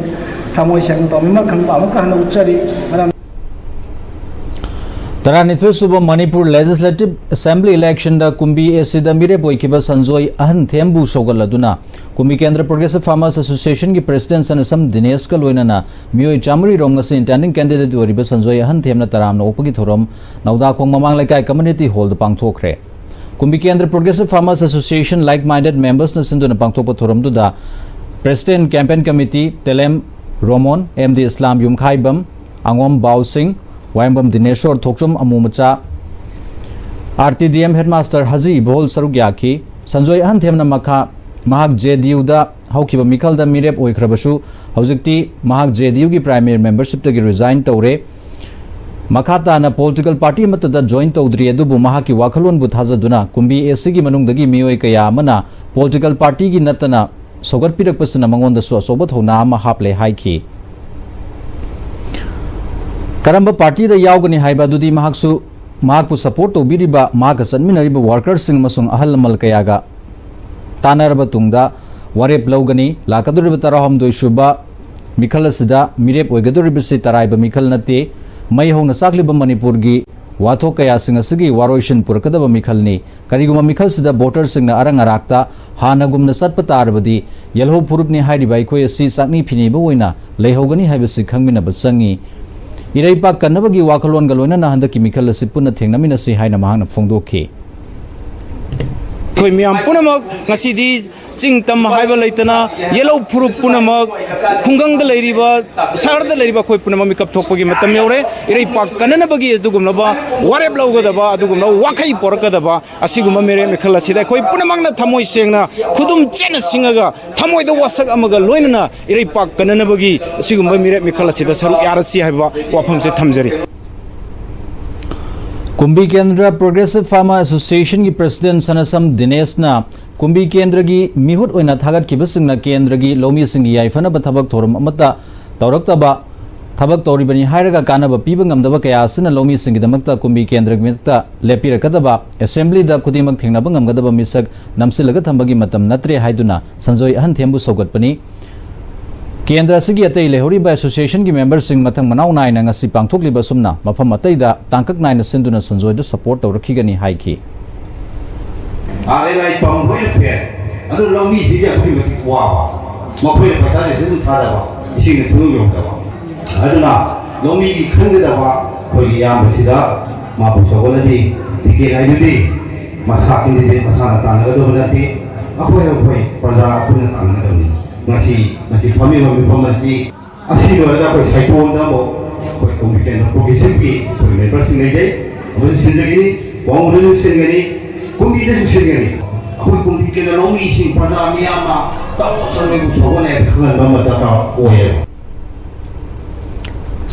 ꯊꯃꯣꯏ ꯁꯦꯡꯅ ꯇꯧꯕꯤꯃ ꯈꯪꯕ ꯑꯃꯨꯛꯀ ꯍꯟꯅ ꯎꯠꯆꯔꯤ꯫ ꯃꯔꯝ ꯇꯔꯥꯅꯤꯊꯣꯏ ꯁꯨꯕ ꯃꯅꯤꯄꯨꯔ ꯂꯦꯖꯤꯁꯂꯦꯇꯤꯚ ꯑꯦꯁꯦꯝꯕ꯭ꯂꯤ ꯏꯂꯦꯛꯁꯟꯗ ꯀꯨꯝꯕꯤ ꯑꯦ ꯁꯤꯗ ꯃꯤꯔꯦꯞ ꯑꯣꯏꯈꯤꯕ Sanjoy ꯑꯍꯟꯊꯦꯝꯕꯨ ꯁꯧꯒꯠꯂꯗꯨꯅ ꯀꯨꯝꯕꯤ Kendra progressive farmers ꯑꯦꯁꯣꯁꯤꯌꯦꯁꯟꯒꯤ president ꯁꯅꯁꯝ ꯗꯤꯅꯦꯁꯀ ꯂꯣꯏꯅꯅ ꯃꯤꯑꯣꯏ ꯆꯥꯃꯔꯤ ꯔꯣꯝ ꯉꯁꯤ ꯏꯟꯇꯦꯟꯗꯤꯡ ꯀꯦꯟꯗꯤꯗꯦꯠ ꯑꯣꯏꯔꯤꯕ ꯁꯟꯖꯣꯏ ꯑꯍꯟꯊꯦꯝꯅ ꯇꯔꯥꯝꯅ ꯑꯣꯛꯄꯒꯤ ꯊꯧꯔꯝ ꯅꯧꯗꯥꯈꯣꯡ ꯃꯃꯥꯡ ꯂꯩꯀꯥꯏ ꯀꯝꯃ꯭ꯌꯨꯅꯤꯇꯤ ꯍꯣꯜꯗ ꯄꯥꯡꯊꯣꯛꯈ꯭ꯔꯦ꯫ Kumbi Kendra progressive farmers association like minded ꯃꯦꯝꯕꯔꯁꯅ ꯁꯤꯟꯗꯨꯅ ꯄꯥꯡꯊꯣꯛꯄ ꯊꯧꯔꯝꯗꯨꯗ president campaign committee Telem Romon, M D Islam Yumkhaibam, ꯑꯉꯣꯝ Bousing, Wayengbam Dineshor, Thokchom Amumacha, R T D M headmaster Haji Ibol ꯁꯔꯨꯛ ꯌꯥꯈꯤ꯫ ꯁꯟꯖꯣꯏ ꯑꯍꯟꯊꯦꯝꯅ ꯃꯈꯥ ꯃꯍꯥꯛ ꯖꯦ ꯗꯤ ꯌꯨꯗ ꯍꯧꯈꯤꯕ ꯃꯤꯈꯜꯗ ꯃꯤꯔꯦꯞ ꯑꯣꯏꯈ꯭ꯔꯕꯁꯨ ꯍꯧꯖꯤꯛꯇꯤ ꯃꯍꯥꯛ ꯖꯦ ꯗꯤ ꯌꯨꯒꯤ ꯄ꯭ꯔꯥꯏꯃꯦꯔꯤ ꯃꯦꯝꯕꯔꯁꯤꯞꯇꯒꯤ ꯔꯤꯖꯥꯏꯟ ꯇꯧꯔꯦ꯫ ꯃꯈꯥ ꯇꯥꯅ ꯄꯣꯂꯤꯇꯤꯀꯦꯜ ꯄꯥꯔꯇꯤ ꯑꯃꯠꯇꯗ ꯖꯣꯏꯟ ꯇꯧꯗ꯭ꯔꯤ, ꯑꯗꯨꯕꯨ ꯃꯍꯥꯛꯀꯤ ꯋꯥꯈꯜꯂꯣꯟꯕꯨ ꯊꯥꯖꯗꯨꯅ ꯀꯨꯝꯕꯤ ꯑꯦ ꯁꯤꯒꯤ ꯃꯅꯨꯡꯗꯒꯤ ꯃꯤꯑꯣꯏ ꯀꯌꯥ ꯑꯃꯅ ꯄꯣꯂꯤꯇꯤꯀꯦꯜ ꯄꯥꯔꯇꯤꯒꯤ ꯅꯠꯇꯅ ꯁꯧꯒꯠꯄꯤꯔꯛꯄꯁꯤꯅ ꯃꯉꯣꯟꯗꯁꯨ ꯑꯆꯧꯕ ꯊꯧꯅꯥ ꯑꯃ ꯍꯥꯞꯂꯦ ꯍꯥꯏꯈꯤ꯫ ꯀꯔꯝꯕ ꯄꯥꯔꯇꯤꯗ ꯌꯥꯎꯒꯅꯤ ꯍꯥꯏꯕ ꯑꯗꯨꯗꯤ ꯃꯍꯥꯛꯁꯨ ꯃꯍꯥꯛꯄꯨ ꯁꯄꯣꯔꯠ ꯇꯧꯕꯤꯔꯤꯕ, ꯃꯍꯥꯛꯀ ꯆꯠꯃꯤꯟꯅꯔꯤꯕ ꯋꯥꯔꯀꯔꯁꯤꯡ ꯑꯃꯁꯨꯡ ꯑꯍꯜ ꯂꯃꯟ ꯀꯌꯥꯒ ꯇꯥꯟꯅꯔꯕ ꯇꯨꯡꯗ ꯋꯥꯔꯦꯞ ꯂꯧꯒꯅꯤ꯫ ꯂꯥꯛꯀꯗꯧꯔꯤꯕ ꯇꯔꯥꯍꯨꯝꯗꯣꯏ ꯁꯨꯕ ꯃꯤꯈꯜ ꯑꯁꯤꯗ ꯃꯤꯔꯦꯞ ꯑꯣꯏꯒꯗꯧꯔꯤꯕꯁꯤ ꯇꯔꯥꯏꯕ ꯃꯤꯈꯜ ꯅꯠꯇꯦ꯫ ꯃꯩ ꯍꯧꯅ ꯆꯥꯛꯂꯤꯕ ꯃꯅꯤꯄꯨꯔꯒꯤ ꯋꯥꯊꯣꯛ ꯀꯌꯥꯁꯤꯡ ꯑꯁꯤꯒꯤ ꯋꯥꯔꯣꯏꯁꯤꯟ ꯄꯨꯔꯛꯀꯗꯕ ꯃꯤꯈꯜꯅꯤ꯫ ꯀꯔꯤꯒꯨꯝꯕ ꯃꯤꯈꯜꯁꯤꯗ ꯚꯣꯇꯔꯁꯤꯡꯅ ꯑꯔꯪ ꯑꯔꯥꯛꯇ ꯍꯥꯟꯅꯒꯨꯝꯅ ꯆꯠꯄ ꯇꯥꯔꯕꯗꯤ, ꯌꯦꯜꯍꯧ ꯐꯨꯔꯨꯞꯅꯤ ꯍꯥꯏꯔꯤꯕ ꯑꯩꯈꯣꯏ ꯑꯁꯤ ꯆꯥꯛꯅꯤ ꯐꯤꯅꯤꯕ ꯑꯣꯏꯅ ꯂꯩꯍꯧꯒꯅꯤ ꯍꯥꯏꯕꯁꯤ ꯈꯪꯃꯤꯟꯅꯕ ꯆꯪꯏ꯫ ꯏꯔꯩꯄꯥꯛ ꯀꯟꯅꯕꯒꯤ ꯋꯥꯈꯜꯂꯣꯟꯒ ꯂꯣꯏꯅꯅ ꯍꯟꯗꯛꯀꯤ ꯃꯤꯈꯜ ꯑꯁꯤ ꯄꯨꯟꯅ ꯊꯦꯡꯅꯃꯤꯟꯅꯁꯤ ꯍꯥꯏꯅ ꯃꯍꯥꯛꯅ ꯐꯣꯡꯗꯣꯛꯈꯤ꯫ ꯑꯩꯈꯣꯏ ꯃꯤꯌꯥꯝ ꯄꯨꯝꯅꯃꯛ ꯉꯁꯤꯗꯤ ꯆꯤꯡ ꯇꯝ ꯍꯥꯏꯕ ꯂꯩꯇꯅ, ꯌꯦꯜꯍꯧ ꯐꯨꯔꯨꯞ ꯄꯨꯝꯅꯃꯛ, ꯈꯨꯡꯒꯪꯗ ꯂꯩꯔꯤꯕ, ꯁꯍꯔꯗ ꯂꯩꯔꯤꯕ ꯑꯩꯈꯣꯏ ꯄꯨꯝꯅꯃꯛ ꯃꯤꯀꯞ ꯊꯣꯛꯄꯒꯤ ꯃꯇꯝ ꯌꯧꯔꯦ꯫ ꯏꯔꯩꯄꯥꯛ ꯀꯟꯅꯅꯕꯒꯤ ꯑꯗꯨꯒꯨꯝꯂꯕ ꯋꯥꯔꯦꯞ ꯂꯧꯒꯗꯕ, ꯑꯗꯨꯒꯨꯝꯂꯕ ꯋꯥꯈꯩ ꯄꯣꯔꯛꯀꯗꯕ ꯑꯁꯤꯒꯨꯝꯕ ꯃꯤꯔꯦꯞ ꯃꯤꯈꯜ ꯑꯁꯤꯗ ꯑꯩꯈꯣꯏ ꯄꯨꯝꯅꯃꯛꯅ ꯊꯃꯣꯏ ꯁꯦꯡꯅ, ꯈꯨꯗꯨꯝ ꯆꯦꯠꯅ ꯁꯤꯡꯉꯒ, ꯊꯃꯣꯏꯗ ꯋꯥꯁꯛ ꯑꯃꯒ ꯂꯣꯏꯅꯅ ꯏꯔꯩꯄꯥꯛ ꯀꯟꯅꯅꯕꯒꯤ ꯑꯁꯤꯒꯨꯝꯕ ꯃꯤꯔꯦꯞ ꯃꯤꯈꯜ ꯑꯁꯤꯗ ꯁꯔꯨꯛ ꯌꯥꯔꯁꯤ ꯍꯥꯏꯕ ꯋꯥꯐꯝꯁꯦ ꯊꯝꯖꯔꯤ꯫ ꯀꯨꯝꯕꯤ ꯀꯦꯟꯗ꯭ꯔ ꯄ꯭ꯔꯣꯒ꯭ꯔꯦꯁꯤꯚ ꯐꯥꯔꯃꯔ ꯑꯦꯁꯣꯁꯤꯌꯦꯁꯟꯒꯤ ꯄ꯭ꯔꯁꯤꯗꯦꯟꯠ ꯁꯅꯥꯁꯝ ꯗꯤꯅꯦꯁꯅ ꯀꯨꯝꯕꯤ ꯀꯦꯟꯗ꯭ꯔꯒꯤ ꯃꯤꯍꯨꯠ ꯑꯣꯏꯅ ꯊꯥꯒꯠꯈꯤꯕꯁꯤꯡꯅ ꯀꯦꯟꯗ꯭ꯔꯒꯤ ꯂꯧꯃꯤꯁꯤꯡꯒꯤ ꯌꯥꯏꯐꯅꯕ ꯊꯕꯛ ꯊꯧꯔꯝ ꯑꯃꯠꯇ ꯇꯧꯔꯛꯇꯕ, ꯊꯕꯛ ꯇꯧꯔꯤꯕꯅꯤ ꯍꯥꯏꯔꯒ ꯀꯥꯟꯅꯕ ꯄꯤꯕ ꯉꯝꯗꯕ ꯀꯌꯥ ꯑꯁꯤꯅ ꯂꯧꯃꯤꯁꯤꯡꯒꯤꯗꯃꯛꯇ ꯀꯨꯝꯕꯤ ꯀꯦꯟꯗ꯭ꯔꯒꯤ ꯃꯊꯛꯇ ꯂꯦꯞꯄꯤꯔꯛꯀꯗꯕ, ꯑꯦꯁꯦꯝꯕ꯭ꯂꯤꯗ ꯈꯨꯗꯤꯡꯃꯛ ꯊꯦꯡꯅꯕ ꯉꯝꯒꯗꯕ ꯃꯤꯁꯛ ꯅꯝꯁꯤꯜꯂꯒ ꯊꯝꯕꯒꯤ ꯃꯇꯝ ꯅꯠꯇ꯭ꯔꯦ ꯍꯥꯏꯗꯨꯅ ꯁꯟꯖꯣꯏ ꯑꯍꯟꯊꯦꯝꯕꯨ ꯁꯧꯒꯠꯄꯅꯤ꯫ ꯀꯦꯟꯗ꯭ꯔ ꯑꯁꯤꯒꯤ ꯑꯇꯩ ꯂꯩꯍꯧꯔꯤꯕ ꯑꯦꯁꯣꯁꯤꯌꯦꯁꯟꯒꯤ ꯃꯦꯝꯕꯔꯁꯤꯡ ꯃꯊꯪ ꯃꯅꯥꯎ ꯅꯥꯏꯅ ꯉꯁꯤ ꯄꯥꯡꯊꯣꯛꯂꯤꯕ ꯑꯁꯨꯝꯅ ꯃꯐꯝ ꯑꯇꯩꯗ ꯇꯥꯡꯀꯛ ꯅꯥꯏꯅ ꯁꯤꯟꯗꯨꯅ ꯁꯟꯖꯣꯏꯗ ꯁꯄꯣꯔꯠ ꯇꯧꯔꯛꯈꯤꯒꯅꯤ ꯍꯥꯏꯈꯤ꯫ ꯑꯥꯔ ꯑꯦꯜ ꯑꯥꯏ ꯄꯝ ꯂꯣꯏꯅ ꯐꯦꯜ꯫ ꯑꯗꯨ ꯂꯧꯃꯤꯁꯤꯡꯁꯦ ꯑꯗꯨꯛꯀꯤ ꯃꯇꯤꯛ ꯋꯥꯕ, ꯃꯈꯣꯏꯅ ꯄꯩꯁꯥꯁꯦ ꯑꯗꯨꯝ ꯊꯥꯗꯕ, ꯏꯁꯤꯡꯅ ꯁꯨꯡꯌꯧ ꯌꯧꯗꯕ꯫ ꯑꯗꯨꯅ ꯂꯧꯃꯤꯒꯤ ꯈꯟꯒꯗꯕ ꯑꯩꯈꯣꯏꯒꯤ ꯏꯌꯥꯝꯕꯁꯤꯗ ꯃꯥꯕꯨ ꯁꯧꯒꯠꯂꯗꯤ ꯇꯤꯀꯦꯠ ꯍꯥꯏꯗꯨꯗꯤ ꯃꯁꯥ ꯀꯦꯟꯗꯤꯗꯦꯠ ꯃꯁꯥꯅ ꯇꯥꯟꯅꯒꯗꯕ ꯅꯠꯇꯦ꯫ ꯑꯩꯈꯣꯏ ꯑꯩꯈꯣꯏ ꯄ꯭ꯔꯖꯥ ꯑꯩꯈꯣꯏꯅ ꯇꯥꯟꯅꯒꯗꯕꯅꯤ꯫ ꯉꯁꯤ ꯉꯁꯤ ꯐꯝꯃꯤꯕ ꯃꯤꯐꯝ ꯑꯁꯤ ꯑꯁꯤ ꯂꯣꯏꯔꯒ ꯑꯩꯈꯣꯏ ꯁꯥꯏꯇꯣꯟꯗ ꯑꯃꯨꯛ ꯑꯩꯈꯣꯏ ꯀꯨꯝꯕꯤ ꯀꯦꯟꯗ꯭ꯔ ꯄ꯭ꯔꯣꯒ꯭ꯔꯦꯁꯤꯞꯀꯤ ꯑꯩꯈꯣꯏ ꯃꯦꯝꯕꯔꯁꯤꯡ ꯂꯩꯖꯩ, ꯑꯃꯁꯨ ꯁꯤꯟꯖꯒꯅꯤ, ꯋꯥꯉꯨꯗꯁꯨ ꯁꯤꯟꯒꯅꯤ, ꯀꯨꯝꯕꯤꯗꯁꯨ ꯁꯤꯟꯒꯅꯤ꯫ ꯑꯩꯈꯣꯏ ꯀꯨꯝꯕꯤ ꯀꯦꯟꯗ꯭ꯔ ꯂꯧꯃꯤꯁꯤꯡ ꯄ꯭ꯔꯖꯥ ꯃꯤꯌꯥꯝꯅ ꯇꯧꯔꯣ ꯁꯪꯉꯣꯏꯕꯨ ꯁꯧꯒꯠꯅꯦ ꯍꯥꯏꯕ ꯈꯪꯍꯟꯕ ꯑꯃ ꯗꯔꯀꯥꯔ ꯑꯣꯏꯌꯦꯕ꯫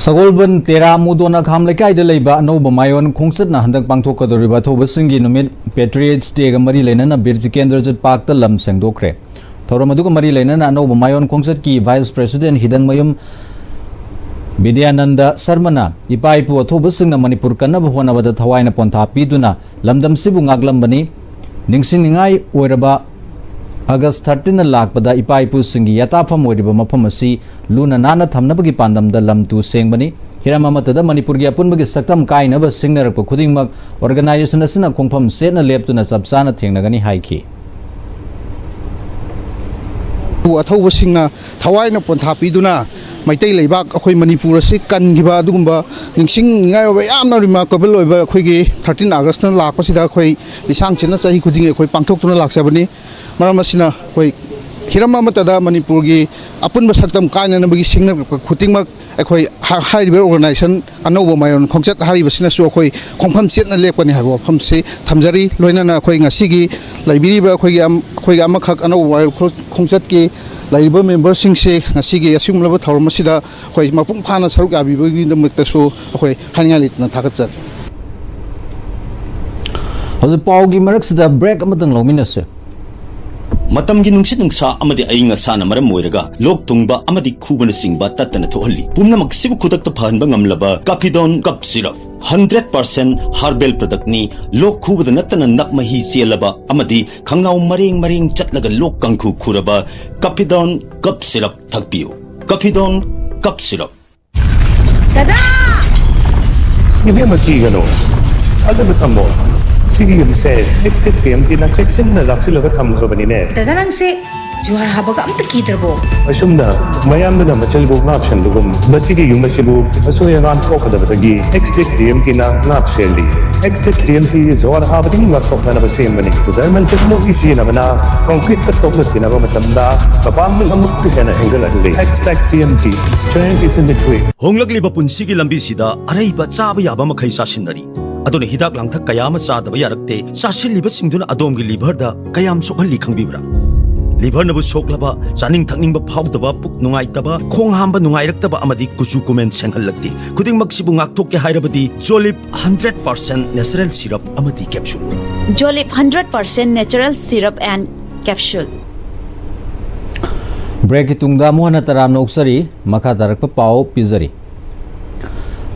ꯁꯒꯣꯜꯕꯟ ꯇꯦꯔꯥ ꯃꯨꯗꯣꯟ ꯑꯈꯥꯝ ꯂꯩꯀꯥꯏꯗ ꯂꯩꯕ ꯑꯅꯧꯕ ꯃꯥꯏꯌꯣꯟ ꯈꯣꯡꯆꯠꯅ ꯍꯟꯗꯛ ꯄꯥꯡꯊꯣꯛꯀꯗꯧꯔꯤꯕ ꯑꯊꯧꯕꯁꯤꯡꯒꯤ ꯅꯨꯃꯤꯠ ꯄꯦꯇ꯭ꯔꯤꯌꯠꯁ ꯗꯦꯒ ꯃꯔꯤ ꯂꯩꯅꯅ ꯕꯤꯔ ꯖꯤꯀꯦꯟꯗ꯭ꯔꯖꯤꯠ ꯄꯥꯔꯛꯇ ꯂꯝ ꯁꯦꯡꯗꯣꯛꯈ꯭ꯔꯦ꯫ ꯊꯧꯔꯝ ꯑꯗꯨꯒ ꯃꯔꯤ ꯂꯩꯅꯅ ꯑꯅꯧꯕ ꯃꯥꯏꯌꯣꯟ ꯈꯣꯡꯆꯠꯀꯤ ꯚꯥꯏꯁ ꯄ꯭ꯔꯦꯁꯤꯗꯦꯟꯠ ꯍꯤꯗꯪꯃꯌꯨꯝ ꯕꯤꯗ꯭ꯌꯥꯅꯟꯗ ꯁꯔꯃꯅ ꯏꯄꯥ ꯏꯄꯨ ꯑꯊꯧꯕꯁꯤꯡꯅ ꯃꯅꯤꯄꯨꯔ ꯀꯟꯅꯕ ꯍꯣꯠꯅꯕꯗ ꯊꯋꯥꯏꯅ ꯄꯣꯟꯊꯥ ꯄꯤꯗꯨꯅ ꯂꯝꯗꯝꯁꯤꯕꯨ ꯉꯥꯛꯂꯝꯕꯅꯤ꯫ ꯅꯤꯡꯁꯤꯡꯅꯤꯡꯉꯥꯏ ꯑꯣꯏꯔꯕ ꯑꯥꯒꯁ thirteenꯅ ꯂꯥꯛꯄꯗ ꯏꯄꯥ ꯏꯄꯨꯁꯤꯡꯒꯤ ꯌꯥꯇꯥꯐꯝ ꯑꯣꯏꯔꯤꯕ ꯃꯐꯝ ꯑꯁꯤ ꯂꯨꯅ ꯅꯥꯟꯅ ꯊꯝꯅꯕꯒꯤ ꯄꯥꯟꯗꯝꯗ ꯂꯝ ꯇꯨ ꯁꯦꯡꯕꯅꯤ꯫ ꯍꯤꯔꯝ ꯑꯃꯠꯇꯗ ꯃꯅꯤꯄꯨꯔꯒꯤ ꯑꯄꯨꯟꯕꯒꯤ ꯁꯛꯇꯝ ꯀꯥꯏꯅꯕ ꯁꯤꯡꯅꯔꯛꯄ ꯈꯨꯗꯤꯡꯃꯛ organization ꯑꯁꯤꯅ ꯈꯣꯡꯐꯝ ꯆꯦꯠꯅ ꯂꯦꯞꯇꯨꯅ ꯆꯞ ꯆꯥꯅ ꯊꯦꯡꯅꯒꯅꯤ ꯍꯥꯏꯈꯤ꯫ ꯑꯊꯧꯕꯁꯤꯡꯅ ꯊꯋꯥꯏꯅ ꯄꯣꯟꯊꯥ ꯄꯤꯗꯨꯅ ꯃꯩꯇꯩ ꯂꯩꯕꯥꯛ ꯑꯩꯈꯣꯏ ꯃꯅꯤꯄꯨꯔ ꯑꯁꯤ ꯀꯟꯈꯤꯕ ꯑꯗꯨꯒꯨꯝꯕ ꯅꯤꯡꯁꯤꯡꯅꯤꯡꯉꯥꯏ ꯑꯣꯏꯕ ꯌꯥꯝꯅ remarkable ꯑꯣꯏꯕ ꯑꯩꯈꯣꯏꯒꯤ thirteen Augustꯅ ꯂꯥꯛꯄꯁꯤꯗ ꯑꯩꯈꯣꯏ ꯂꯤꯁꯥꯡ ꯁꯤꯠꯅ ꯆꯍꯤ ꯈꯨꯗꯤꯡꯒꯤ ꯑꯩꯈꯣꯏ ꯄꯥꯡꯊꯣꯛꯇꯨꯅ ꯂꯥꯛꯆꯕꯅꯤ꯫ ꯃꯔꯝ ꯑꯁꯤꯅ ꯑꯩꯈꯣꯏ ꯍꯤꯔꯝ ꯑꯃꯠꯇꯗ ꯃꯅꯤꯄꯨꯔꯒꯤ ꯑꯄꯨꯟꯕ ꯁꯛꯇꯝ ꯀꯥꯏꯅꯅꯕꯒꯤ ꯁꯤꯡꯅꯔꯛꯄ ꯈꯨꯗꯤꯡꯃꯛ ꯑꯩꯈꯣꯏ ꯍꯥ- ꯍꯥꯏꯔꯤꯕ organization ꯑꯅꯧꯕ ꯃꯌꯣꯟ ꯈꯣꯡꯆꯠ ꯍꯥꯏꯔꯤꯕꯁꯤꯅꯁꯨ ꯑꯩꯈꯣꯏ ꯈꯣꯡꯐꯝ ꯆꯦꯠꯅ ꯂꯦꯞꯀꯅꯤ ꯍꯥꯏꯕ ꯋꯥꯐꯝꯁꯤ ꯊꯝꯖꯔꯤ꯫ ꯂꯣꯏꯅꯅ ꯑꯩꯈꯣꯏ ꯉꯁꯤꯒꯤ ꯂꯩꯕꯤꯔꯤꯕ ꯑꯩꯈꯣꯏꯒꯤ ꯑꯝ- ꯑꯩꯈꯣꯏꯒꯤ ꯑꯃꯈꯛ ꯑꯅꯧꯕ ꯃꯌꯣꯟ ꯈꯣ- ꯈꯣꯡꯆꯠꯀꯤ ꯂꯩꯔꯤꯕ memberꯁꯤꯡꯁꯤ ꯉꯁꯤꯒꯤ ꯑꯁꯤꯒꯨꯝꯂꯕ ꯊꯧꯔꯝ ꯑꯁꯤꯗ ꯑꯩꯈꯣꯏ ꯃꯄꯨꯡ ꯐꯥꯅ ꯁꯔꯨꯛ ꯌꯥꯕꯤꯕꯒꯤꯗꯃꯛꯇꯁꯨ ꯑꯩꯈꯣꯏ ꯍꯥꯏꯅꯤꯡꯉꯥꯏ ꯂꯩꯇꯅ ꯊꯥꯒꯠꯆꯔꯤ꯫ ꯍꯧꯖꯤꯛ ꯄꯥꯎꯒꯤ ꯃꯔꯛꯁꯤꯗ break ꯑꯃꯇꯪ ꯂꯧꯃꯤꯟꯅꯁꯦ꯫ ꯃꯇꯝꯒꯤ ꯅꯨꯡꯁꯤꯠ ꯅꯨꯡꯁꯥ ꯑꯃꯗꯤ ꯑꯏꯪ ꯑꯁꯥꯅ ꯃꯔꯝ ꯑꯣꯏꯔꯒ ꯂꯣꯛ ꯊꯨꯡꯕ ꯑꯃꯗꯤ ꯈꯨꯕꯅꯆꯤꯡꯕ ꯇꯠꯇꯅ ꯊꯣꯛꯍꯜꯂꯤ꯫ ꯄꯨꯝꯅꯃꯛꯁꯤꯕꯨ ꯈꯨꯗꯛꯇ ꯐꯍꯟꯕ ꯉꯝꯂꯕ ꯀꯥꯐꯤꯗꯣꯟ ꯀꯞ ꯁꯤꯔꯞ, hundred percent herbal productꯅꯤ꯫ ꯂꯣꯛ ꯈꯨꯕꯗ ꯅꯠꯇꯅ ꯅꯞ ꯃꯍꯤ ꯆꯦꯜꯂꯕ ꯑꯃꯗꯤ ꯈꯪꯅꯥꯎ ꯃꯔꯦꯡ ꯃꯔꯦꯡ ꯆꯠꯂꯒ ꯂꯣꯛ ꯀꯥꯡꯈꯨ ꯈꯨꯔꯕ ꯀꯥꯐꯤꯗꯣꯟ ꯀꯞ ꯁꯤꯔꯞ ꯊꯛꯄꯤꯌꯨ꯫ ꯀꯥꯐꯤꯗꯣꯟ ꯀꯞ ꯁꯤꯔꯞ꯫ ꯗꯗꯥ! ꯏꯕꯦꯝꯃ, ꯀꯤꯒꯅꯨ, ꯊꯥꯖꯕ ꯊꯝꯃꯣ꯫ ꯁꯤꯒꯤ ꯌꯨꯝꯁꯦ ꯑꯦꯛꯁꯇꯦꯛ ꯇꯤ ꯑꯦꯝ ꯇꯤꯅ ꯆꯦꯛꯁꯤꯟꯅ ꯂꯥꯛꯁꯤꯜꯂꯒ ꯊꯝꯈ꯭ꯔꯕꯅꯤꯅꯦ꯫ ꯗꯗꯥ, ꯅꯪꯁꯦ ꯖꯨꯍꯥꯔ ꯍꯥꯕꯒ ꯑꯝꯇ ꯀꯤꯗ꯭ꯔꯕꯣ? ꯑꯁꯨꯝꯅ ꯃꯌꯥꯝꯗꯨꯅ ꯃꯆꯜꯕꯨ ꯉꯥꯛ ꯁꯦꯟꯕꯒꯨꯝ, ꯃꯁꯤꯒꯤ ꯌꯨꯝ ꯑꯁꯤꯕꯨ ꯑꯁꯣꯏ ꯑꯉꯥꯝ ꯊꯣꯛꯀꯗꯕꯗꯒꯤ ꯑꯦꯛꯁꯇꯦꯛ ꯇꯤ ꯑꯦꯝ ꯇꯤꯅ ꯉꯥꯛ ꯁꯦꯜꯂꯤ꯫ ꯑꯦꯛꯁꯇꯦꯛ ꯇꯤ ꯑꯦꯝ ꯇꯤ ꯖꯨꯍꯥꯔ ꯍꯥꯕꯗꯒꯤ ꯉꯥꯛꯊꯣꯛꯅꯅꯕ ꯁꯦꯝꯕꯅꯤ꯫ ꯖꯔꯃꯟ ꯇꯦꯛꯅꯣꯂꯣꯖꯤ ꯁꯤꯖꯤꯟꯅꯕꯅ ꯀꯪꯀ꯭ꯔꯤꯠꯀ ꯇꯣꯛꯅ ꯇꯤꯟꯅꯕ ꯃꯇꯝꯗ ꯃꯄꯥꯡꯒꯜ ꯑꯃꯨꯛꯀ ꯍꯦꯟꯅ ꯍꯦꯟꯒꯠꯍꯜꯂꯤ꯫ Extech T M T, strength is in the grit. ꯍꯣꯡꯂꯛꯂꯤꯕ ꯄꯨꯟꯁꯤꯒꯤ ꯂꯝꯕꯤꯁꯤꯗ ꯑꯔꯩꯕ ꯆꯥꯕ ꯌꯥꯕ ꯃꯈꯩ ꯆꯥꯁꯤꯟꯅꯔꯤ꯫ ꯑꯗꯨꯅ ꯍꯤꯗꯥꯛ ꯂꯥꯡꯊꯛ ꯀꯌꯥ ꯑꯃ ꯆꯥꯗꯕ ꯌꯥꯔꯛꯇꯦ꯫ ꯆꯥꯁꯤꯜꯂꯤꯕꯁꯤꯡꯗꯨꯅ ꯑꯗꯣꯝꯒꯤ ꯂꯤꯚꯔꯗ ꯀꯌꯥꯝ ꯁꯣꯛꯍꯜꯂꯤ ꯈꯪꯕꯤꯕ꯭ꯔꯥ? ꯂꯤꯚꯔꯅꯕꯨ ꯁꯣꯛꯂꯕ, ꯆꯥꯅꯤꯡ ꯊꯛꯅꯤꯡꯕ ꯐꯥꯎꯗꯕ, ꯄꯨꯛ ꯅꯨꯡꯉꯥꯏꯇꯕ, ꯈꯣꯡ ꯍꯥꯝꯕ ꯅꯨꯡꯉꯥꯏꯔꯛꯇꯕ ꯑꯃꯗꯤ ꯀꯨꯆꯨ ꯀꯨꯃꯦꯟ ꯁꯦꯡꯍꯜꯂꯛꯇꯦ꯫ ꯈꯨꯗꯤꯡꯃꯛꯁꯤꯕꯨ ꯉꯥꯛꯊꯣꯛꯀꯦ ꯍꯥꯏꯔꯕꯗꯤ ꯖꯣꯂꯤꯞ hundred percent natural syrup ꯑꯃꯗꯤ capsule꯫ Jolip hundred percent natural syrup and capsule. Breakꯀꯤ ꯇꯨꯡꯗ ꯑꯃꯨꯛ ꯍꯟꯅ ꯇꯔꯥꯝꯅ ꯑꯣꯛꯆꯔꯤ꯫ ꯃꯈꯥ ꯇꯥꯔꯛꯄ ꯄꯥꯎ ꯄꯤꯖꯔꯤ꯫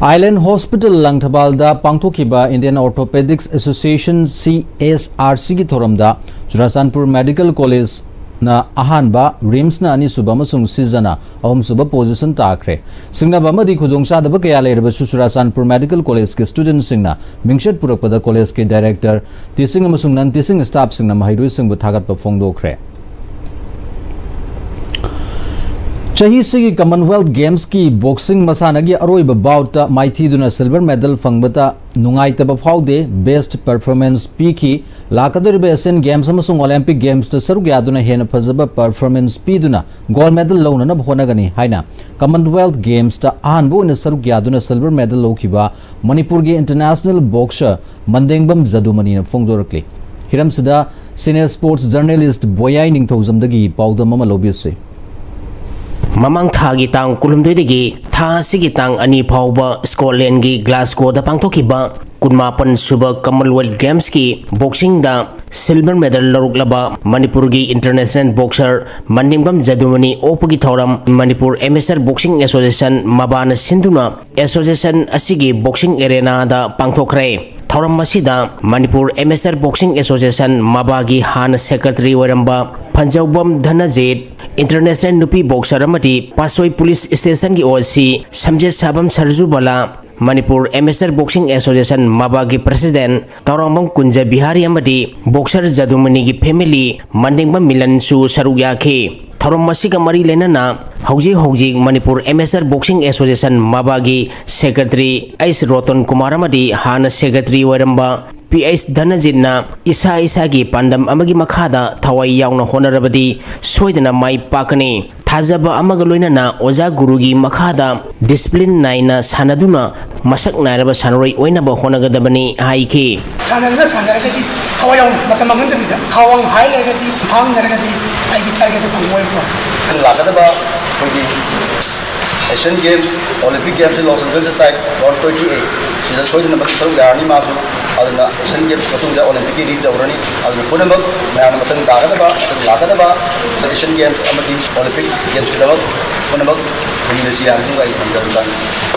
Island Hospital ꯂꯪꯊꯕꯥꯜꯗ ꯄꯥꯡꯊꯣꯛꯈꯤꯕ Indian Orthopedics Association, C S R C ꯒꯤ ꯊꯧꯔꯝꯗ ꯆꯨꯔꯥꯆꯥꯟꯄꯨꯔ Medical College ꯅ ꯑꯍꯥꯟꯕ, RIMS ꯅ ꯑꯅꯤꯁꯨꯕ ꯑꯃꯁꯨꯡ ꯁꯤꯖꯅ ꯑꯍꯨꯝꯁꯨꯕ position ꯇꯥꯈ꯭ꯔꯦ꯫ ꯁꯤꯡꯅꯕ ꯑꯃꯗꯤ ꯈꯨꯗꯣꯡꯆꯥꯗꯕ ꯀꯌꯥ ꯂꯩꯔꯕꯁꯨ ꯆꯨꯔꯥꯆꯥꯟꯄꯨꯔ Medical College ꯀꯤ student ꯁꯤꯡꯅ ꯃꯤꯡꯆꯠ ꯄꯨꯔꯛꯄꯗ college ꯀꯤ director, teaching ꯑꯃꯁꯨꯡ non teaching staff ꯁꯤꯡꯅ ꯃꯍꯩꯔꯣꯏꯁꯤꯡꯕꯨ ꯊꯥꯒꯠꯄ ꯐꯣꯡꯗꯣꯛꯈ꯭ꯔꯦ꯫ ꯆꯍꯤꯁꯤꯒꯤ Commonwealth Games ꯀꯤ boxing ꯃꯁꯥꯟꯅꯒꯤ ꯑꯔꯣꯏꯕ bout ꯇ ꯃꯥꯏꯊꯤꯗꯨꯅ silver medal ꯐꯪꯕꯗ ꯅꯨꯡꯉꯥꯏꯇꯕ ꯐꯥꯎꯗꯦ, best performance ꯄꯤꯈꯤ꯫ ꯂꯥꯛꯀꯗꯧꯔꯤꯕ Asian Games ꯑꯃꯁꯨꯡ Olympic Games ꯇ ꯁꯔꯨꯛ ꯌꯥꯗꯨꯅ ꯍꯦꯟꯅ ꯐꯖꯕ performance ꯄꯤꯗꯨꯅ gold medal ꯂꯧꯅꯅꯕ ꯍꯣꯠꯅꯒꯅꯤ ꯍꯥꯏꯅ Commonwealth Games ꯇ ꯑꯍꯥꯟꯕ ꯑꯣꯏꯅ ꯁꯔꯨꯛ ꯌꯥꯗꯨꯅ silver medal ꯂꯧꯈꯤꯕ ꯃꯅꯤꯄꯨꯔꯒꯤ international boxer ꯃꯟꯗꯦꯡꯕꯝ ꯖꯗꯨꯃꯅꯤꯅ ꯐꯣꯡꯗꯣꯔꯛꯂꯤ꯫ ꯍꯤꯔꯝꯁꯤꯗ senior sports journalist ꯕꯣꯌꯥꯏ ꯅꯤꯡꯊꯧꯖꯝꯗꯒꯤ ꯄꯥꯎꯗꯝ ꯑꯃ ꯂꯧꯕꯤꯁꯤ꯫ ꯃꯃꯥꯡ ꯊꯥꯒꯤ ꯇꯥꯡ ꯀꯨꯟꯍꯨꯝꯗꯣꯏꯗꯒꯤ ꯊꯥ ꯑꯁꯤꯒꯤ ꯇꯥꯡ ꯑꯅꯤ ꯐꯥꯎꯕ Scotland ꯒꯤ Glasgow ꯗ ꯄꯥꯡꯊꯣꯛꯈꯤꯕ ꯀꯨꯟꯃꯥꯄꯟ ꯁꯨꯕ Commonwealth Games ꯀꯤ boxing ꯗ silver medal ꯂꯧꯔꯛꯂꯕ ꯃꯅꯤꯄꯨꯔꯒꯤ international boxer ꯃꯟꯗꯦꯡꯕꯝ ꯖꯗꯨꯃꯅꯤ ꯑꯣꯛꯄꯒꯤ ꯊꯧꯔꯝ ꯃꯅꯤꯄꯨꯔ Amateur Boxing Association, ꯃꯕꯥꯅ ꯁꯤꯟꯗꯨꯅ association ꯑꯁꯤꯒꯤ boxing arena ꯗ ꯄꯥꯡꯊꯣꯛꯈ꯭ꯔꯦ꯫ ꯊꯧꯔꯝ ꯑꯁꯤꯗ ꯃꯅꯤꯄꯨꯔ Amateur Boxing Association, ꯃꯕꯥꯒꯤ ꯍꯥꯟꯅ secretary ꯑꯣꯏꯔꯝꯕ ꯐꯟꯖꯧꯕꯝ ꯙꯅꯖꯤꯠ, international ꯅꯨꯄꯤ boxer ꯑꯃꯗꯤ ꯄꯥꯠꯁꯣꯏ police station ꯒꯤ O C ꯁꯝꯖꯦꯠ ꯁꯥꯕꯝ ꯁꯔꯖꯨꯕꯂꯥ, Manipur Amateur Boxing Association, ꯃꯕꯥꯒꯤ president Tourangbam ꯀꯨꯟꯖ Bihari ꯑꯃꯗꯤ boxer ꯖꯗꯨꯃꯅꯤꯒꯤ family ꯃꯟꯗꯦꯡꯕꯝ ꯃꯤꯂꯟꯁꯨ ꯁꯔꯨꯛ ꯌꯥꯈꯤ꯫ ꯊꯧꯔꯝ ꯑꯁꯤꯒ ꯃꯔꯤ ꯂꯩꯅꯅ ꯍꯧꯖꯤꯛ ꯍꯧꯖꯤꯛ ꯃꯅꯤꯄꯨꯔ Amateur Boxing Association, ꯃꯕꯥꯒꯤ secretary ꯑꯩꯆ ꯔꯣꯇꯟ ꯀꯨꯃꯥꯔ ꯑꯃꯗꯤ ꯍꯥꯟꯅ secretary ꯑꯣꯏꯔꯝꯕ ꯄꯤ ꯑꯩꯆ ꯙꯅꯖꯤꯠꯅ ꯏꯁꯥ ꯏꯁꯥꯒꯤ ꯄꯥꯟꯗꯝ ꯑꯃꯒꯤ ꯃꯈꯥꯗ ꯊꯋꯥꯏ ꯌꯥꯎꯅ ꯍꯣꯠꯅꯔꯕꯗꯤ ꯁꯣꯏꯗꯅ ꯃꯥꯏ ꯄꯥꯛꯀꯅꯤ꯫ ꯊꯥꯖꯕ ꯑꯃꯒ ꯂꯣꯏꯅꯅ ꯑꯣꯖꯥ ꯒꯨꯔꯨꯒꯤ ꯃꯈꯥꯗ discipline ꯅꯥꯏꯅ ꯁꯥꯟꯅꯗꯨꯅ ꯃꯁꯛ ꯅꯥꯏꯔꯕ ꯁꯥꯟꯅꯔꯣꯏ ꯑꯣꯏꯅꯕ ꯍꯣꯠꯅꯒꯗꯕꯅꯤ ꯍꯥꯏꯈꯤ꯫ ꯁꯥꯟꯅꯗꯨꯅ ꯁꯥꯟꯅꯔꯒꯗꯤ ꯊꯋꯥꯏ ꯌꯥꯎꯅ ꯃꯇꯝ ꯃꯥꯡꯍꯟꯗꯕꯤꯗ ꯈꯥꯋꯥꯡ ꯍꯥꯏꯔꯒꯗꯤ ꯐꯥꯡꯅꯔꯒꯗꯤ ꯑꯩꯒꯤ target ꯇꯨ ꯐꯪꯉꯣꯏꯕꯀꯣ꯫ ꯃꯊꯪ ꯂꯥꯛꯀꯗꯕ ꯑꯩꯈꯣꯏꯒꯤ Asian Games, Olympic Games in Los Angeles ꯇꯥꯏ, round twenty eight, ꯁꯤꯗ ꯁꯣꯏꯗꯅꯃꯛꯀꯤ ꯁꯔꯨꯛ ꯌꯥꯔꯅꯤ ꯃꯥꯁꯨ꯫ ꯑꯗꯨꯅ Asian Games ꯃꯇꯨꯡꯗ Olympic ꯀꯤ ready ꯇꯧꯔꯅꯤ꯫ ꯑꯗꯨꯅ ꯄꯨꯝꯅꯃꯛ ꯃꯌꯥꯝꯅ ꯃꯊꯪ ꯇꯥꯒꯗꯕ, ꯃꯊꯪ ꯂꯥꯛꯀꯗꯕ Asian Games ꯑꯃꯗꯤ Olympic Games ꯀꯤꯗꯃꯛ ꯄꯨꯝꯅꯃꯛ ꯊꯦꯡꯃꯤꯟꯅꯁꯤ ꯍꯥꯏꯅ ꯑꯩ ꯊꯝꯖꯔꯝꯕꯅꯤ꯫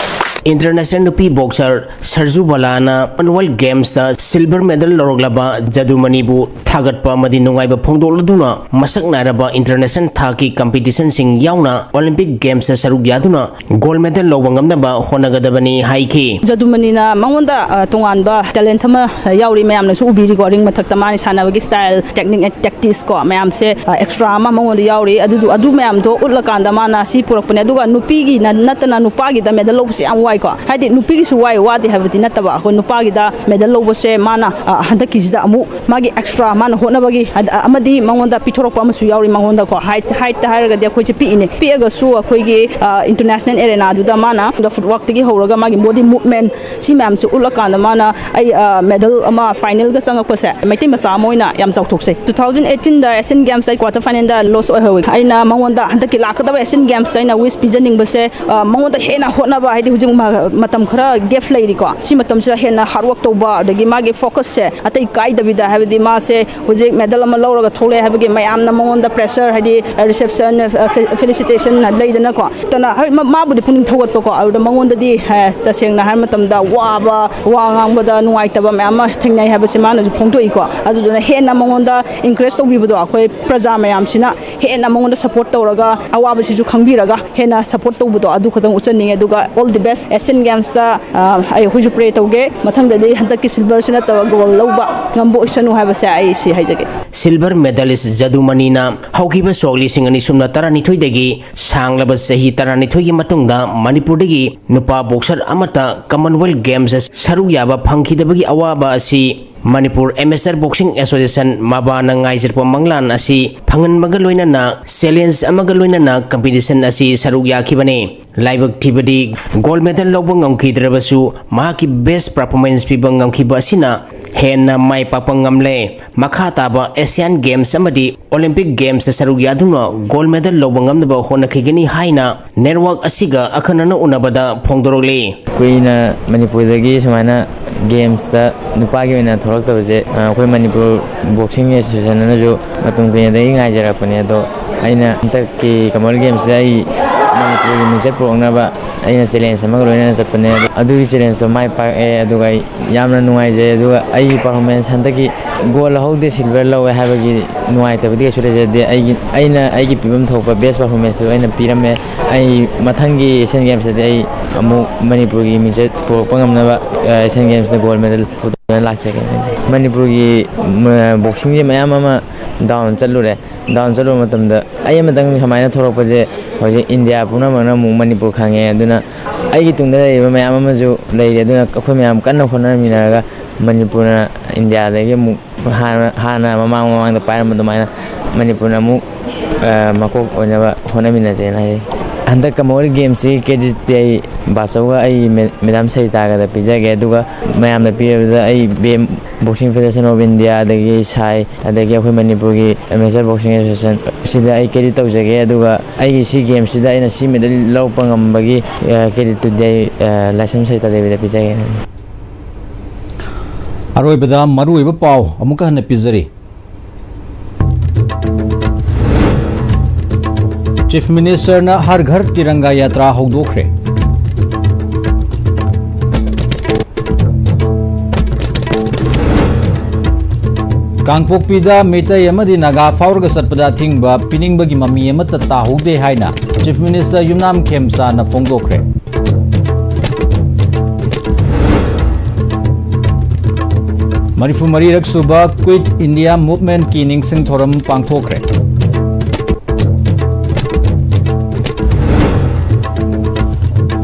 International ꯅꯨꯄꯤ boxer ꯁꯔꯖꯨ ꯕꯂꯥꯅ Commonwealth Games ꯇ silver medal ꯂꯧꯔꯛꯂꯕ ꯖꯗꯨꯃꯅꯤꯕꯨ ꯊꯥꯒꯠꯄ ꯑꯃꯗꯤ ꯅꯨꯡꯉꯥꯏꯕ ꯐꯣꯡꯗꯣꯛꯂꯗꯨꯅ, ꯃꯁꯛ ꯅꯥꯏꯔꯕ international ꯊꯥꯛꯀꯤ competition ꯁꯤꯡ ꯌꯥꯎꯅ Olympic Games ꯇ ꯁꯔꯨꯛ ꯌꯥꯗꯨꯅ gold medal ꯂꯧꯕ ꯉꯝꯅꯕ ꯍꯣꯠꯅꯒꯗꯕꯅꯤ ꯍꯥꯏꯈꯤ꯫ ꯖꯗꯨꯃꯅꯤꯅ ꯃꯉꯣꯟꯗ, ꯑ, ꯇꯣꯉꯥꯟꯕ talent ꯑꯃ, ꯑ, ꯌꯥꯎꯔꯤ, ꯃꯌꯥꯝꯅꯁꯨ ꯎꯕꯤꯔꯤꯀꯣ, ring ꯃꯊꯛꯇ ꯃꯥꯅ ꯁꯥꯟꯅꯕꯒꯤ style, technique and tactics ꯀꯣ, ꯃꯌꯥꯝꯁꯦ, ꯑ, extra ꯑꯃ ꯃꯉꯣꯟꯗ ꯌꯥꯎꯔꯤ꯫ ꯑꯗꯨꯗꯨ, ꯑꯗꯨ ꯃꯌꯥꯝꯗꯣ ꯎꯠꯂꯀꯥꯟꯗ ꯃꯥꯅ ꯁꯤ ꯄꯨꯔꯛꯄꯅꯦ꯫ ꯑꯗꯨꯒ ꯅꯨꯄꯤꯒꯤ ꯅ-, ꯅꯠꯇꯅ ꯅꯨꯄꯥꯒꯤꯗ medal ꯂꯧꯕꯁꯦ ꯌꯥꯝ ꯋꯥꯏꯀꯣ꯫ ꯍꯥꯏꯗꯤ ꯅꯨꯄꯤꯒꯤꯁꯨ ꯋꯥꯏ, ꯋꯥꯗꯦ ꯍꯥꯏꯕꯗꯤ ꯅꯠꯇꯕ, ꯑꯩꯈꯣꯏ ꯅꯨꯄꯥꯒꯤꯗ medal ꯂꯧꯕꯁꯦ ꯃꯥꯅ, ꯑ, ꯍꯟꯗꯛꯀꯤꯁꯤꯗ ꯑꯃꯨꯛ ꯃꯥꯒꯤ extra ꯃꯥꯅ ꯍꯣꯠꯅꯕꯒꯤ, ꯑꯗ, ꯑꯃꯗꯤ ꯃꯉꯣꯟꯗ ꯄꯤꯊꯣꯔꯛꯄ ꯑꯃꯁꯨ ꯌꯥꯎꯔꯤ꯫ ꯃꯉꯣꯟꯗꯀꯣ, height, height ꯇ ꯍꯥꯏꯔꯒꯗꯤ ꯑꯩꯈꯣꯏꯁꯦ ꯄꯤꯛꯏꯅꯦ, ꯄꯤꯛꯑꯒꯁꯨ ꯑꯩꯈꯣꯏꯒꯤ, ꯑ, international arena ꯗꯨꯗ ꯃꯥꯅ footwork ꯇꯒꯤ ꯍꯧꯔꯒ ꯃꯥꯒꯤ body movement ꯁꯤ ꯃꯌꯥꯝꯁꯦ ꯎꯠꯂꯀꯥꯟꯗ ꯃꯥꯅ ꯑꯩ, ꯑ, medal ꯑꯃ final ꯒ ꯆꯪꯉꯛꯄꯁꯦ ꯃꯩꯇꯩ ꯃꯆꯥ ꯑꯃ ꯑꯣꯏꯅ ꯌꯥꯝ ꯆꯥꯎꯊꯣꯛꯆꯩ꯫ Two thousand eighteen ꯗ Asian Games ꯇ ꯑꯩ quarter final ꯗ loss ꯑꯣꯏꯍꯧꯋꯤ꯫ ꯑꯩꯅ ꯃꯉꯣꯟꯗ ꯍꯟꯗꯛꯀꯤ ꯂꯥꯛꯀꯗꯕ Asian Games ꯇ ꯑꯩꯅ wish ꯄꯤꯖꯅꯤꯡꯕꯁꯦ, ꯑ, ꯃꯉꯣꯟꯗ ꯍꯦꯟꯅ ꯍꯣꯠꯅꯕ, ꯍꯥꯏꯗꯤ ꯍꯧꯖꯤꯛ ꯃ-, ꯃꯇꯝ ꯈꯔ gap ꯂꯩꯔꯤꯀꯣ, ꯁꯤ ꯃꯇꯝꯁꯤꯗ ꯍꯦꯟꯅ hard work ꯇꯧꯕ, ꯑꯗꯒꯤ ꯃꯥꯒꯤ focus ꯁꯦ ꯑꯇꯩ ꯀꯥꯏꯗꯕꯤꯗ, ꯍꯥꯏꯕꯗꯤ ꯃꯥꯁꯦ ꯍꯧꯖꯤꯛ medal ꯑꯃ ꯂꯧꯔꯒ ꯊꯣꯛꯂꯛꯑꯦ ꯍꯥꯏꯕꯒꯤ ꯃꯌꯥꯝꯅ ꯃꯉꯣꯟꯗ pressure, ꯍꯥꯏꯗꯤ reception, ꯑ, fe-, felicitation ꯂꯩꯗꯅꯀꯣ, ꯇꯅ, ꯍꯣꯏ, ꯃ-, ꯃꯥꯕꯨꯗꯤ ꯄꯨꯛꯅꯤꯡ ꯊꯧꯒꯠꯄꯀꯣ, ꯑꯗꯨꯗ ꯃꯉꯣꯟꯗꯗꯤ, ꯑ, ꯇꯁꯦꯡꯅ ꯍꯥꯏꯔ ꯃꯇꯝꯗ ꯋꯥꯕ, ꯋꯥ ꯉꯥꯡꯕꯗ ꯅꯨꯡꯉꯥꯏꯇꯕ ꯃꯌꯥꯝ ꯑꯃ ꯊꯦꯡꯅꯩ ꯍꯥꯏꯕꯁꯦ ꯃꯥꯅꯁꯨ ꯐꯣꯡꯗꯣꯛꯏꯀꯣ꯫ ꯑꯗꯨꯗꯨꯅ ꯍꯦꯟꯅ ꯃꯉꯣꯟꯗ encourage ꯇꯧꯕꯤꯕꯗꯣ, ꯑꯩꯈꯣꯏ ꯄ꯭ꯔꯖꯥ ꯃꯌꯥꯝꯁꯤꯅ ꯍꯦꯟꯅ ꯃꯉꯣꯟꯗ support ꯇꯧꯔꯒ, ꯑꯋꯥꯕꯁꯤꯁꯨ ꯈꯪꯕꯤꯔꯒ ꯍꯦꯟꯅ support ꯇꯧꯕꯗꯣ ꯑꯗꯨ ꯈꯛꯇꯪ ꯎꯠꯆꯅꯤꯡꯉꯦ꯫ ꯑꯗꯨꯒ all the best, Asian Games ꯇ, ꯑ, ꯑꯩ, ꯑꯩꯈꯣꯏꯁꯨ pray ꯇꯧꯒꯦ, ꯃꯊꯪꯗꯗꯤ ꯍꯟꯗꯛꯀꯤ silver ꯁꯤ ꯅꯠꯇꯕ gold ꯂꯧꯕ ꯉꯝꯕ ꯑꯣꯏꯁꯅꯨ ꯍꯥꯏꯕꯁꯦ ꯑꯩ ꯁꯤ ꯍꯥꯏꯖꯒꯦ꯫ Silver medalist ꯖꯗꯨꯃꯅꯤꯅ ꯍꯧꯈꯤꯕ ꯁꯣꯛ ꯂꯤꯁꯤꯡ ꯑꯅꯤ ꯁꯨꯞꯅ ꯇꯔꯥꯅꯤꯊꯣꯏꯗꯒꯤ ꯁꯥꯡꯂꯕ ꯆꯍꯤ ꯇꯔꯥꯅꯤꯊꯣꯏꯒꯤ ꯃꯇꯨꯡꯗ ꯃꯅꯤꯄꯨꯔꯗꯒꯤ ꯅꯨꯄꯥ boxer ꯑꯃꯠꯇ Commonwealth Games ꯇ ꯁꯔꯨꯛ ꯌꯥꯕ ꯐꯪꯈꯤꯗꯕꯒꯤ ꯑꯋꯥꯕ ꯑꯁꯤ ꯃꯅꯤꯄꯨꯔ Amateur Boxing Association, ꯃꯕꯥꯅ ꯉꯥꯏꯖꯔꯛꯄ ꯃꯪꯂꯥꯟ ꯑꯁꯤ ꯐꯪꯍꯟꯕꯒ ꯂꯣꯏꯅꯅ challenge ꯑꯃꯒ ꯂꯣꯏꯅꯅ competition ꯑꯁꯤ ꯁꯔꯨꯛ ꯌꯥꯈꯤꯕꯅꯤ꯫ ꯂꯥꯏꯕꯛ ꯊꯤꯕꯗꯤ gold medal ꯂꯧꯕ ꯉꯝꯈꯤꯗ꯭ꯔꯕꯁꯨ, ꯃꯍꯥꯛꯀꯤ best performance ꯄꯤꯕ ꯉꯝꯈꯤꯕ ꯑꯁꯤꯅ ꯍꯦꯟꯅ ꯃꯥꯏ ꯄꯥꯛꯄ ꯉꯝꯂꯦ꯫ ꯃꯈꯥ ꯇꯥꯕ Asian Games ꯑꯃꯗꯤ Olympic Games ꯇ ꯁꯔꯨꯛ ꯌꯥꯗꯨꯅ gold medal ꯂꯧꯕ ꯉꯝꯅꯕ ꯍꯣꯠꯅꯈꯤꯒꯅꯤ ꯍꯥꯏꯅ network ꯑꯁꯤꯒ ꯑꯈꯟꯅꯅ ꯎꯅꯕꯗ ꯐꯣꯡꯗꯣꯔꯛꯂꯤ꯫ ꯀꯨꯏꯅ ꯃꯅꯤꯄꯨꯔꯗꯒꯤ ꯁꯨꯃꯥꯏꯅ games ꯇ ꯅꯨꯄꯥꯒꯤ ꯑꯣꯏꯅ ꯊꯣꯛꯂꯛꯇꯕꯁꯦ, ꯑ, ꯑꯩꯈꯣꯏ ꯃꯅꯤꯄꯨꯔ Boxing Association ꯅꯁꯨ ꯃꯇꯝ ꯀꯨꯏꯅꯗꯒꯤ ꯉꯥꯏꯖꯔꯛꯄꯅꯦ꯫ ꯑꯗꯣ ꯑꯩꯅ ꯍꯟꯗꯛꯀꯤ Commonwealth Games ꯇ ꯑꯩ ꯃꯅꯤꯄꯨꯔꯒꯤ ꯃꯤꯡꯆꯠ ꯄꯨꯔꯛꯅꯕ ꯑꯩꯅ ꯆꯦꯂꯦꯟꯖ ꯑꯃꯒ ꯂꯣꯏꯅꯅ ꯆꯠꯄꯅꯦ꯫ ꯑꯗꯨꯒꯤ ꯆꯦꯂꯦꯟꯖꯇꯣ ꯃꯥꯏ ꯄꯥꯛꯑꯦ, ꯑꯗꯨꯒ ꯑꯩ ꯌꯥꯝꯅ ꯅꯨꯡꯉꯥꯏꯖꯩ꯫ ꯑꯗꯨꯒ ꯑꯩꯒꯤ ꯄꯔꯐꯣꯔꯃꯦꯟꯁ ꯍꯟꯗꯛꯀꯤ ꯒꯣꯜ ꯂꯧꯍꯧꯗꯦ, ꯁꯤꯜꯚꯔ ꯂꯧꯋꯦ ꯍꯥꯏꯕꯒꯤ ꯅꯨꯡꯉꯥꯏꯇꯕꯗꯤ ꯀꯩꯁꯨ ꯂꯩꯖꯗꯦ꯫ ꯑꯩꯒꯤ, ꯑꯩꯅ ꯑꯩꯒꯤ ꯄꯤꯐꯝ ꯊꯣꯛꯄ ꯕꯦꯁ ꯄꯔꯐꯣꯔꯃꯦꯟꯁꯇꯨ ꯑꯩꯅ ꯄꯤꯔꯝꯃꯦ꯫ ꯑꯩ ꯃꯊꯪꯒꯤ ꯑꯦꯁꯤꯌꯥꯟ ꯒꯦꯝꯁꯇꯗꯤ ꯑꯩ ꯑꯃꯨꯛ ꯃꯅꯤꯄꯨꯔꯒꯤ ꯃꯤꯡꯆꯠ ꯄꯨꯔꯛꯄ ꯉꯝꯅꯕ, ꯑ, ꯑꯦꯁꯤꯌꯥꯟ ꯒꯦꯝꯁꯇ ꯒꯣꯜ ꯃꯦꯗꯜ ꯄꯨꯗꯨꯅ ꯂꯥꯛꯆꯒꯦ꯫ ꯃꯅꯤꯄꯨꯔꯒꯤ, ꯃ-, ꯕꯣꯛꯁꯤꯡꯁꯦ ꯃꯌꯥꯝ ꯑꯃ ꯗꯥꯎꯟ ꯆꯠꯂꯨꯔꯦ꯫ ꯗꯥꯎꯟ ꯆꯠꯂꯨꯕ ꯃꯇꯝꯗ ꯑꯩ ꯑꯃꯇꯪ ꯁꯨꯃꯥꯏꯅ ꯊꯣꯛꯂꯛꯄꯁꯦ ꯍꯧꯖꯤꯛ ꯏꯟꯗꯤꯌꯥ ꯄꯨꯝꯅꯃꯛꯅ ꯑꯃꯨꯛ ꯃꯅꯤꯄꯨꯔ ꯈꯪꯉꯦ꯫ ꯑꯗꯨꯅ ꯑꯩꯒꯤ ꯇꯨꯡꯗ ꯂꯩꯔꯤꯕ ꯃꯌꯥꯝ ꯑꯃꯁꯨ ꯂꯩꯔꯤ꯫ ꯑꯗꯨꯅ ꯑꯩꯈꯣꯏ ꯃꯌꯥꯝ ꯀꯟꯅ ꯍꯣꯠꯅꯃꯤꯟꯅꯔꯒ ꯃꯅꯤꯄꯨꯔꯅ ꯏꯟꯗꯤꯌꯥꯗꯒꯤ ꯑꯃꯨꯛ ꯍꯥꯟꯅ, ꯍꯥꯟꯅ ꯃꯃꯥꯡ ꯃꯃꯥꯡꯗ ꯄꯥꯏꯔꯝꯕ ꯑꯗꯨꯃꯥꯏꯅ ꯃꯅꯤꯄꯨꯔꯅ ꯑꯃꯨꯛ, ꯑ, ꯃꯀꯣꯛ ꯑꯣꯏꯅꯕ ꯍꯣꯠꯅꯃꯤꯟꯅꯁꯦꯅ ꯍꯥꯏ꯫ ꯍꯟꯗꯛ ꯀꯃꯟꯋꯦꯜꯊ ꯒꯦꯝꯁꯁꯤ ꯀ꯭ꯔꯦꯗꯤꯠꯇꯤ ꯑꯩ ꯕꯥꯆꯧꯒ ꯑꯩ ꯃꯦ-, ꯃꯦꯗꯥꯝ ꯁꯔꯤꯇꯥꯒꯗ ꯄꯤꯖꯒꯦ꯫ ꯑꯗꯨꯒ ꯃꯌꯥꯝꯗ ꯄꯤꯔꯕꯗ ꯑꯩ ꯕꯦꯝ-, Boxing Federation of India, ꯑꯗꯒꯤ ꯁꯥꯏ, ꯑꯗꯒꯤ ꯑꯩꯈꯣꯏ ꯃꯅꯤꯄꯨꯔꯒꯤ Amateur Boxing Association, ꯁꯤꯗ ꯑꯩ ꯀ꯭ꯔꯦꯗꯤꯠ ꯇꯧꯖꯒꯦ꯫ ꯑꯗꯨꯒ ꯑꯩꯒꯤ ꯁꯤ ꯒꯦꯝꯁꯤꯗ ꯑꯩꯅ ꯁꯤ ꯃꯦꯗꯜ ꯂꯧꯔꯛꯄ ꯉꯝꯕꯒꯤ, ꯑ, ꯀ꯭ꯔꯦꯗꯤꯠꯇꯨꯗꯤ ꯑꯩ, ꯑ, ꯂꯥꯏꯁ꯭ꯔꯝ ꯁꯔꯤꯇꯥ ꯗꯦꯕꯤꯗ ꯄꯤꯖꯒꯦ꯫ ꯑꯔꯣꯏꯕꯗ ꯃꯔꯨꯑꯣꯏꯕ ꯄꯥꯎ ꯑꯃꯨꯛꯀ ꯍꯟꯅ ꯄꯤꯖꯔꯤ꯫ ꯆꯤꯐ ꯃꯤꯅꯤꯁꯇꯔꯅ ꯍꯔ ꯘꯔ ꯇꯤꯔꯪꯒꯥ ꯌꯥꯇ꯭ꯔꯥ ꯍꯧꯗꯣꯛꯈ꯭ꯔꯦ꯫ ꯀꯥꯡꯄꯣꯛꯄꯤꯗ ꯃꯤꯇꯩ ꯑꯃꯗꯤ ꯅꯥꯒꯥ ꯐꯥꯎꯔꯒ ꯆꯠꯄꯗ ꯑꯊꯤꯡꯕ ꯄꯤꯅꯤꯡꯕꯒꯤ ꯃꯃꯤ ꯑꯃꯠꯇ ꯇꯥꯍꯧꯗꯦ ꯍꯥꯏꯅ ꯆꯤꯐ ꯃꯤꯅꯤꯁꯇꯔ ꯌꯨꯝꯅꯥꯝ ꯈꯦꯝꯆꯥꯅ ꯐꯣꯡꯗꯣꯛꯈ꯭ꯔꯦ꯫ ꯃꯔꯤꯐꯨ ꯃꯔꯤꯔꯛ ꯁꯨꯕ ꯀ꯭ꯋꯤꯠ ꯏꯟꯗꯤꯌꯥ ꯃꯨꯚꯃꯦꯟꯠꯀꯤ ꯅꯤꯡꯁꯤꯡ ꯊꯧꯔꯝ ꯄꯥꯡꯊꯣꯛꯈ꯭ꯔꯦ꯫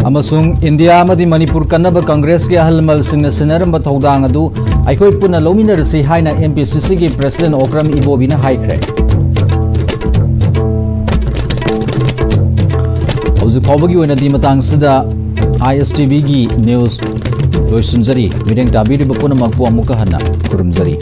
ꯑꯃꯁꯨꯡ ꯏꯟꯗꯤꯌꯥ ꯑꯃꯗꯤ ꯃꯅꯤꯄꯨꯔ ꯀꯟꯅꯕ ꯀꯪꯒ꯭ꯔꯦꯁꯀꯤ ꯑꯍꯜ ꯂꯃꯟꯁꯤꯡꯅ ꯁꯤꯟꯅꯔꯝꯕ ꯊꯧꯗꯥꯡ ꯑꯗꯨ ꯑꯩꯈꯣꯏ ꯄꯨꯟꯅ ꯂꯧꯃꯤꯟꯅꯔꯁꯤ ꯍꯥꯏꯅ ꯑꯦꯝ ꯄꯤ ꯁꯤ ꯁꯤꯒꯤ ꯄ꯭ꯔꯦꯁꯤꯗꯦꯟꯠ ꯑꯣꯀ꯭ꯔꯝ ꯏꯕꯣꯕꯤꯅ ꯍꯥꯏꯈ꯭ꯔꯦ꯫ ꯍꯧꯖꯤꯛ ꯐꯥꯎꯕꯒꯤ ꯑꯣꯏꯅꯗꯤ ꯃꯇꯥꯡꯁꯤꯗ ꯑꯥꯏ ꯑꯦꯁ ꯇꯤ ꯚꯤꯒꯤ ꯅ꯭ꯌꯨꯁ ꯂꯣꯏꯁꯤꯟꯖꯔꯤ꯫ ꯃꯤꯠꯌꯦꯡ ꯇꯥꯕꯤꯔꯤꯕ ꯄꯨꯝꯅꯃꯛꯄꯨ ꯑꯃꯨꯛꯀ ꯍꯟꯅ ꯈꯨꯔꯨꯝꯖꯔꯤ꯫